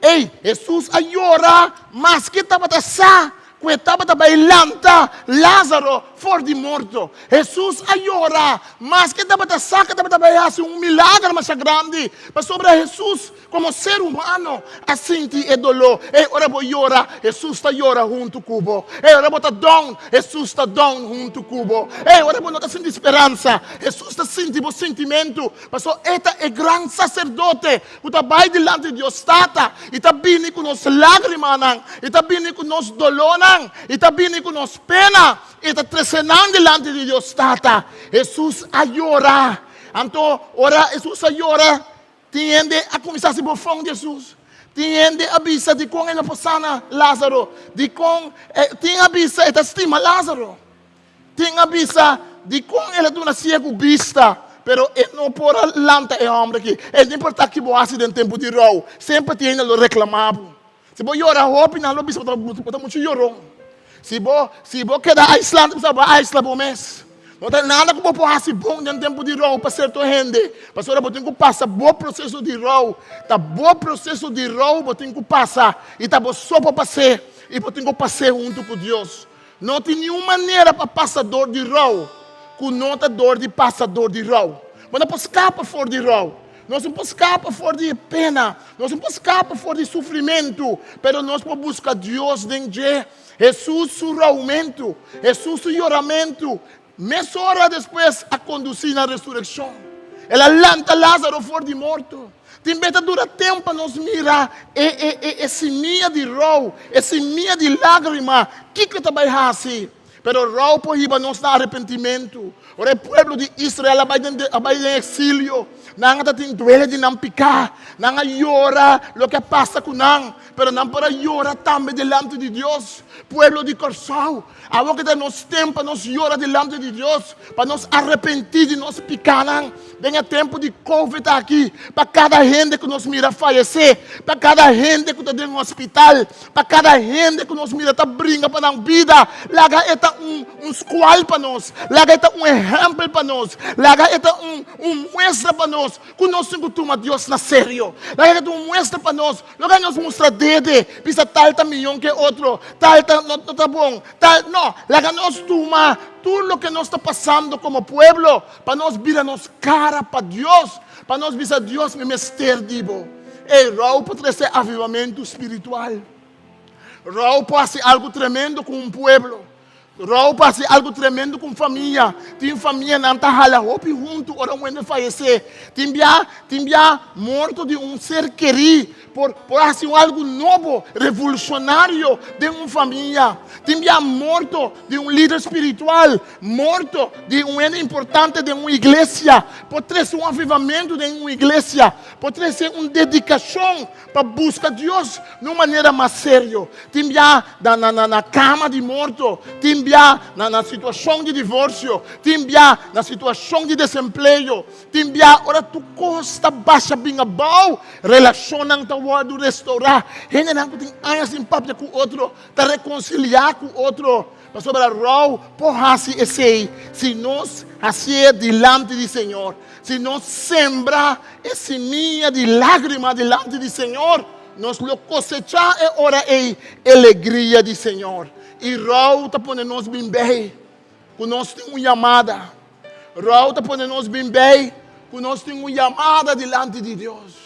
Ei, Hesus a yora maske tabata sa ku e tabata bai lanta Lázaro for di morto. Hesus a yora maske tabata sa ku e tabata bai hasi un milager masha grandi, pasobra Hesus komo ser humano a sinti e doló. Ei, ora bo yora, Hesus ta yora huntu ku bo. Ei, ora bo ta down, Hesus ta down huntu ku bo. Ei, ora bo no ta sinti speransa, Hesus ta sinti bo sintimentu, pasobra e ta e gran saserdote ku ta bai dilanti di Dios Tata i ta bini ku nos lágrimanan, i ta bini ku nos dolónan, i ta bini ku nos pena, i ta trese nan dilanti di Dios Tata. Hesus a yora. Anto, ora Hesus a yora, tin hende a kuminsá hasi bofon di Hesus. Tin hende a bisa dikon e no por sana Lázaro, dikon tin a bisa e ta stima Lázaro. Tin a bisa, Dikon el a duna siegu bista, pero e no por a lanta e hòmber aki? E no importá ki bo hasi den tempu di rou, semper tin hende lo reklamá bo. Si bo yora hopi, nan lo bisa bo ta muchu yoron. Si bo si bo keda aislá, nan ta bisa bo a aisla bo mes. No ta nada ku bo por hasi bon den tempu di rou pa sierto hende, pasobra bo tin ku pasa bo proseso di rou. Ta bo proseso di rou bo tin ku pasa, i ta bo so por pas'é, i bo tin ku pas'é huntu ku Dios. No tin niun manera pa pasa dor di rou ku no ta dor di pasa dor di rou. Bo no por skapa for di rou. Nos no por skapa for di e pena. Nos no por skapa for di sufrimentu. Pero nos por buska Dios den dje. Hesus su roumentu, Hesus su yoramentu, mesora despues a kondusí na resurekshon. El a lanta Lázaro for di morto. Tin bes ta dura tempu pa nos mira e e e e simia di rou, e simia di lágrima, kiko e ta bai hasi. Pero rou por hiba nos na arepentimentu. Ora e pueblo di Israel a bai den a bai den eksilio, nan a ta tin duele di nan piká, nan a yora loke a pasa ku nan, pero nan por a yora tambe dilanti di Dios. Pueblo di Kòrsou, awor ke ta nos tempu pa nos yora dilanti di Dios, pa nos arepentí di nos pikánan. Den e tempu di Covid aki, pa kada hende ku nos mira fayesé, pa kada hende ku ta den hospital, pa kada hende ku nos mira ta bringa pa nan bida, laga e ta un un skual pa nos, laga e ta un ehèmpel pa nos, laga e ta un un muestra pa nos ku nos tin ku tuma Dios na serio. Laga e ta un muestra pa nos, no ka nos mustra dede, bisa tal ta miyon ke otro, tal ta no ta bon, tal, no, laga nos tuma tur loke nos ta pasando komo pueblo, Pa nos bira nos kara pa Dios, pa nos bisa Dios mi mester di bo. Ey, rou por trese avivamentu spiritual. Rou por hasi algu tremendo ku un pueblo. Rou por hasi algu tremendo ku un famia. Tin famianan ta hala hopi huntu ora un hende fayesé. Tin bia, tin bia morto di un ser kerí por por hasi un algu nobo, revolucionario den un famia. Tin bia morto di un lider spiritual. Morto di un hende importante den un iglesia por trese un avivamentu den un iglesia, por trese un dedikashon pa buska Dios na un manera mas serio. Tin bia na na na kama di morto, tin bia na na situashon di divorsio, tin bia na situashon di desempleo, tin bia ora tur kos ta basha bin abou, relashonnan ta wòrdu restourá, hendenan ku tin aña sin papia ku otro ta rekonsiliá ku otro. Pasobra rou por hasi esei si nos hasié dilanti di Señor. Si nos sembra e simia di lágrima dilanti di Señor, nos lo kosechá e ora ei e legria di Señor. I rou ta pone nos bin bei ku nos tin un yamada. Rou ta pone nos bin bei ku nos tin un yamada dilanti di Dios.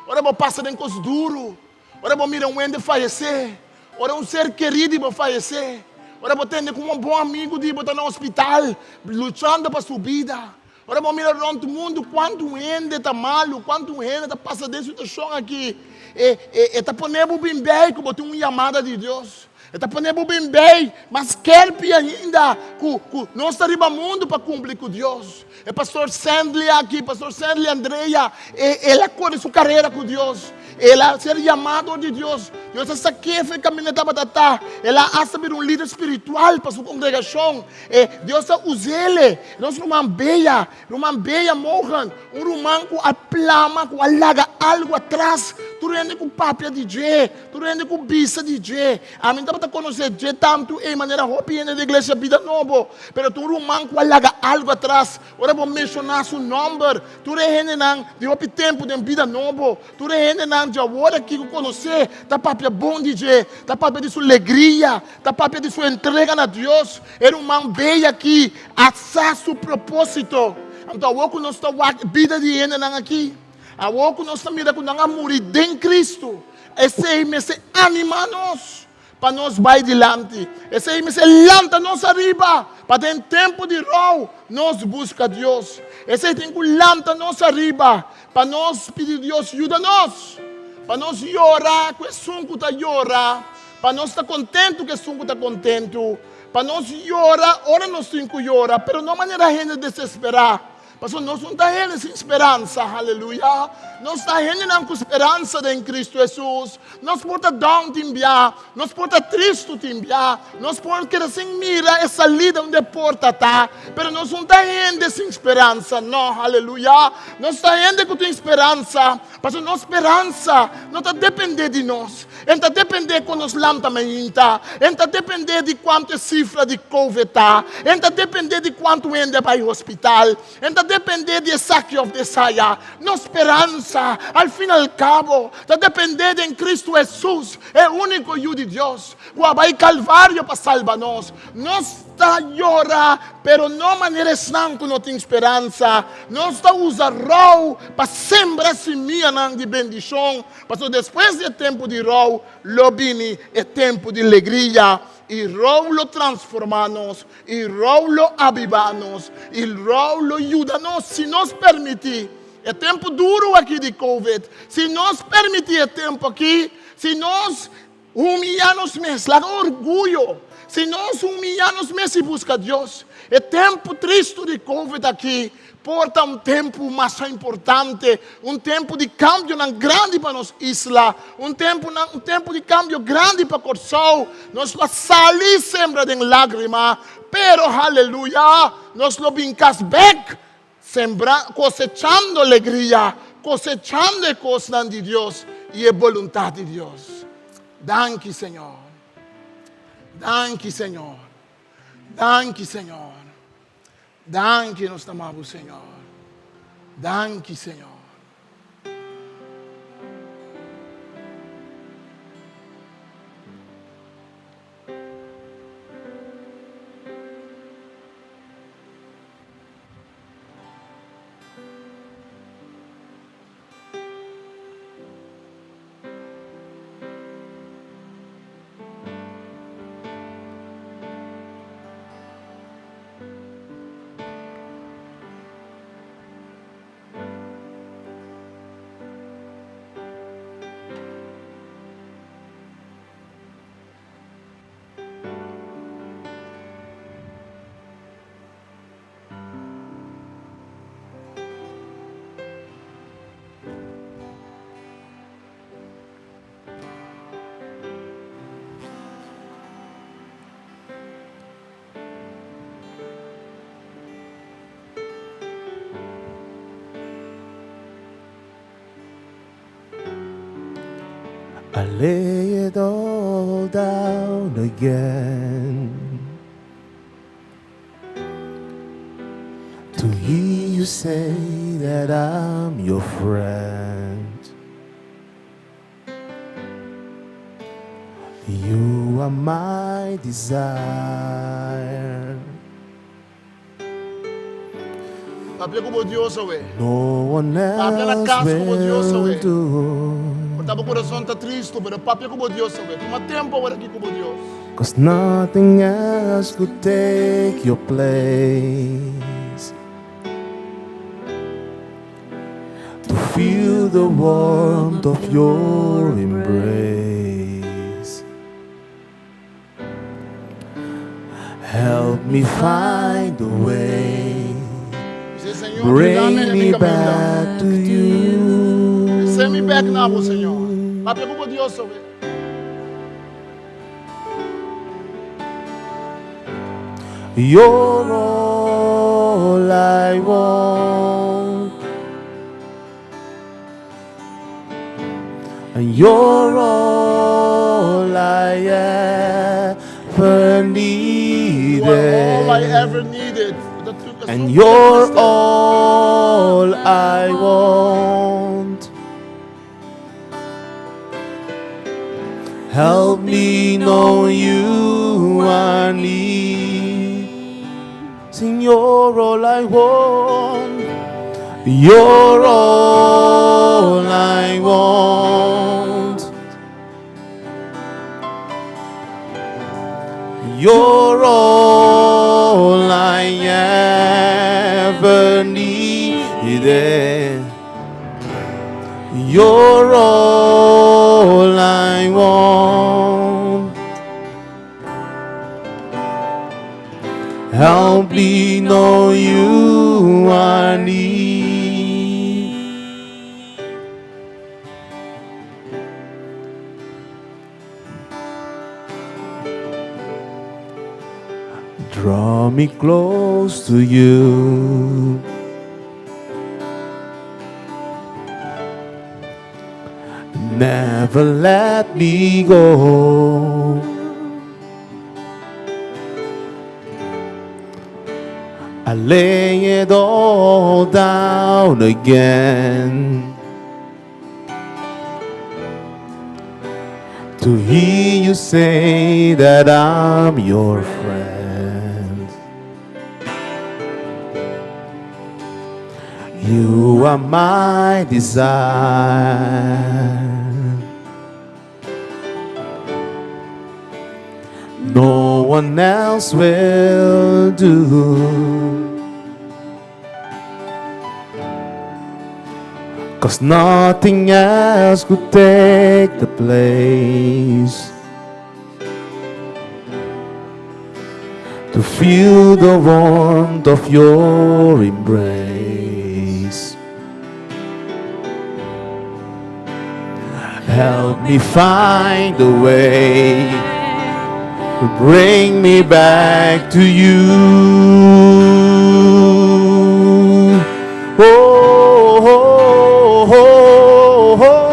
Ora bo pasa den kos duru, Ora bo mira un hende fayesé, ora un ser kerí di bo fayesé, ora bo tende ku un bon amigu di bo ta na hospital luchando pa su bida, Ora bo mira rònt mundu kuantu hende ta malu, kuantu hende ta pasa den situashon aki, e e e ta pone bo bin bei ku bo tin un yamada di Dios. E ta pone bo bin bei mas skerpi ainda ku ku nos ta riba mundu pa kumpli ku Dios. E pastor Sandley aki, pastor Sandley Andrea, e el a kore su karera ku Dios. El a ser yamá dor di Dios. Dios a sak'é for e kaminda e tabata ta. El a asta bira un lider spiritual pa su kongregashon. E Dios a us'é. Nos ruman Bea, ruman Bea Mohan, un ruman ku a plama, ku a laga algu atras. Tur hende ku papia di dje, tur hende ku bisa di dje. Ami no tabata konosé dje tantu ei manera hopi hende di Iglesia Bida Nobo. Pero ta un ruman ku a laga algu atras. Ora bo menshoná su nòmber, tur e hendenan di hopi tempu den bida nobo, tur e hendenan djawor aki ku konosé, ta papia bon di dje, ta papia di su legria, ta papia di su entrega na Dios. E ruman bei aki a sa su propósito. Anto awor ku nos ta wak bida di e hendenan aki, awor ku nos ta mira ku nan a muri den Kristu, esei mester animá nos. Pa nos bai dilanti. Esei mester lanta nos ariba, pa den tempu di rou nos buska Dios. Esei tin ku lanta nos ariba, pa nos pidi Dios yuda nos, pa nos yora ku esun ku ta yora, pa nos ta kontentu ku esun ku ta kontentu, pa nos yora ora nos tin ku yora, pero no manera hende desesperá. Pasobra nos no ta hende sin speransa, haleluya. Nos ta hendenan ku speransa den Kristu Hesus. Nos por ta down tin bia, nos por ta tristu tin bia, nos por keda sin mira e salida unda e porta ta, pero nos no ta hende sin speransa, no, haleluya. Nos ta hende ku tin speransa, pasobra nos speransa no ta depende di nos. E ta depende kon nos lanta mainta, e ta depende di kuantu e sifra di covid ta, e ta depende di kuantu hende a bai hospital, e ta depende di esaki òf di esaya. Nos speransa, al fin al kabo, ta depende den Kristu Hesus, e úniko Yu di Dios, ku a bai Kalvario pa salba nos. Nos ta yora, pero no manera esnan ku no tin speransa. Nos ta usa rou pa sembra simianan di bendishon. Pasobra despues di e tempu di rou lo bini e tempu di legria, i rou lo transformá nos, i rou lo abibá nos, i rou lo yuda nos si nos permití. E tempu duru aki di covid, si nos permití e tempu aki, si nos humiyá nos mes, laga orguyo, si nos humiyá nos mes i buska Dios, e tempu tristu di covid aki Por ta un tempu masha importante, un tempu di kambionan grandi pa nos isla, un tempunan, un tempu di kambio grandi pa Kòrsou. Nos lo a sali sembra den lágrima, pero haleluya, nos lo bin kas bèk sembra, kosechando alegria, kosechando e kosnan di Dios i e boluntat di Dios. Danki, Señor. Danki, Señor. Danki, Señor. Danki nos ta ama bo Señor. Danki Señor. I lay it all down again To hear you say that I'm your friend You are my desire Papia ku bo Dios awe. No one Papia na else kas ku bo Dios will awe. do Por ta bo kurason ta tristu, pero papia ku bo Dios awe. Tuma tempu awor aki ku bo Dios. Cause nothing else could take your place. feel the warmth of your embrace. Help me find a way. Bis'é, Señor, yuda mi Bring den mi me kaminda. back to you. Trese mi bèk na bo, Señor. Papia ku bo Dios awe. You're all I want. And you're all I ever You are all I needed. ever needed. And you're all I want. Help me know you are near. Sing, you're all I want. You're all I want. You're all I ever needed. You're all I want. Help me know you are near. Draw me close to you. Never let me go. I lay it all down again to hear you say that I'm your friend. You are my desire. No one else will do. Cause nothing else could take the place. To feel the warmth of your embrace. Help me find a way to bring me back to you. Oh, oh, oh, oh.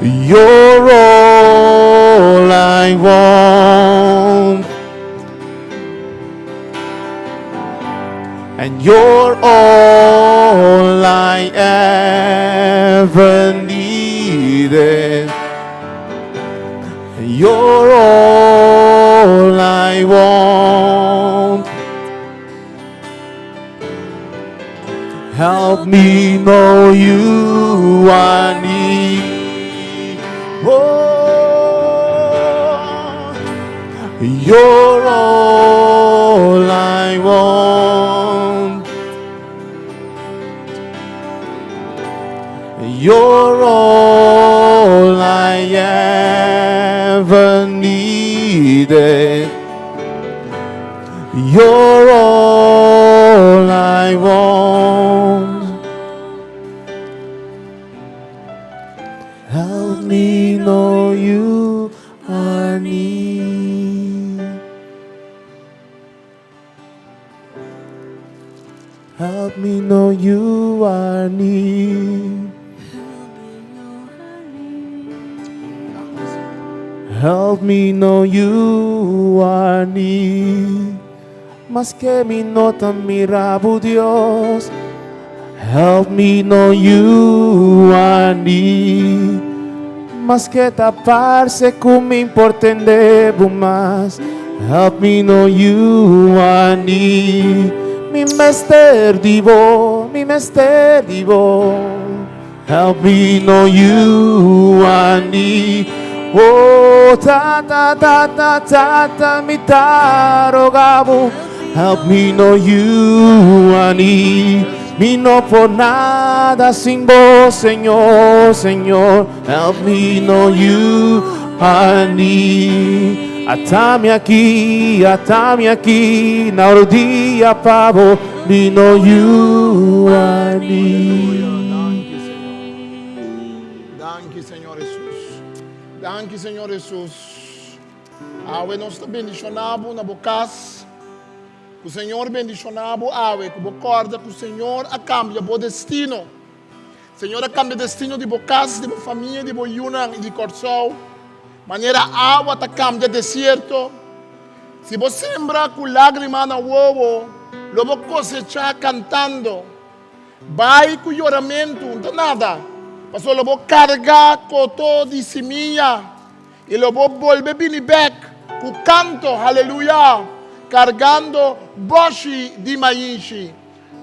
You're all I want. And you're all I ever needed. You're all I want. Help me know you are near. Oh, you're all I want. You're all I ever needed. You're all I want. Help me know you are near. Help me know you are near. Help me know you are near. Maske mi no ta mira bo, Dios. Help me know you are near. Maske ta parse ku mi n' por tende bo mas. Help me know you are near. Mi mester di bo, mi mester di bo. Help me know you are near. Oh, ta ta ta ta ta ta mi ta roga bo. Help me know you are near. Mi no por nada sin bo, Señor, Señor. Help me know you are near. Ata mi aki, ata mi aki, na rudia pa bo, mi know you are near. Danki, Señor. Danki, Señor Jesus. Danki, Señor Jesus. Awe nos ta bendishoná bo na bo kas. Ku Señor bendishoná bo awe, ku bo kòrda ku Señor a kambia bo destino. Señor a kambia destino di bo kas, di bo famia, di bo yunan i di Kòrsou. Manera awa ta kambia desierto. Si bo sembra ku lágrima na wowo, lo bo kosechá kantando. Bai ku yoramentu, no ta nada, pasobra lo bo karga koto di simia i lo bo bolbe bini bèk ku kanto, haleluya, kargando bòshi di mainshi.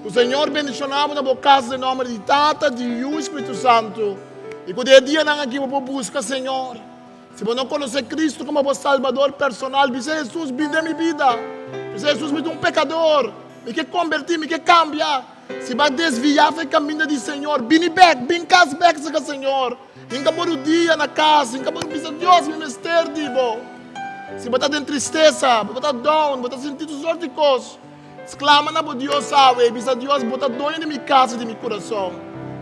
Ku Señor bendishoná bo na bo kas den nòmber di Tata, di Yu i Spiritu Santu, i ku den e dianan aki bo por buska Señor. Si bo no konosé Kristu komo bo Salbador personal, bisa Hesus, Bin den mi bida. Bisa Hesus, Mi ta un pekador. Mi ke kombertí, mi ke kambia. Si bo a desviá for e kaminda di Señor, bini bèk, bin kas bèk serka Señor. Hinka bo rudia na kas, hinka bo bisa, Dios, mi mester di bo. Si bo ta den tristesa, bo ta down, bo ta sinti tur sort di kos, Sklama na bo Dios awe i bisa Dios, Bo ta doño di mi kas i di mi kurason.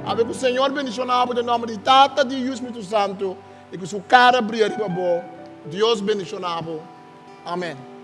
Awe ku Señor bendishoná bo den nòmber di Tata, di Yu i Spiritu Santu, i ku su kara bria riba bo. Dios bendishoná bo. Amen.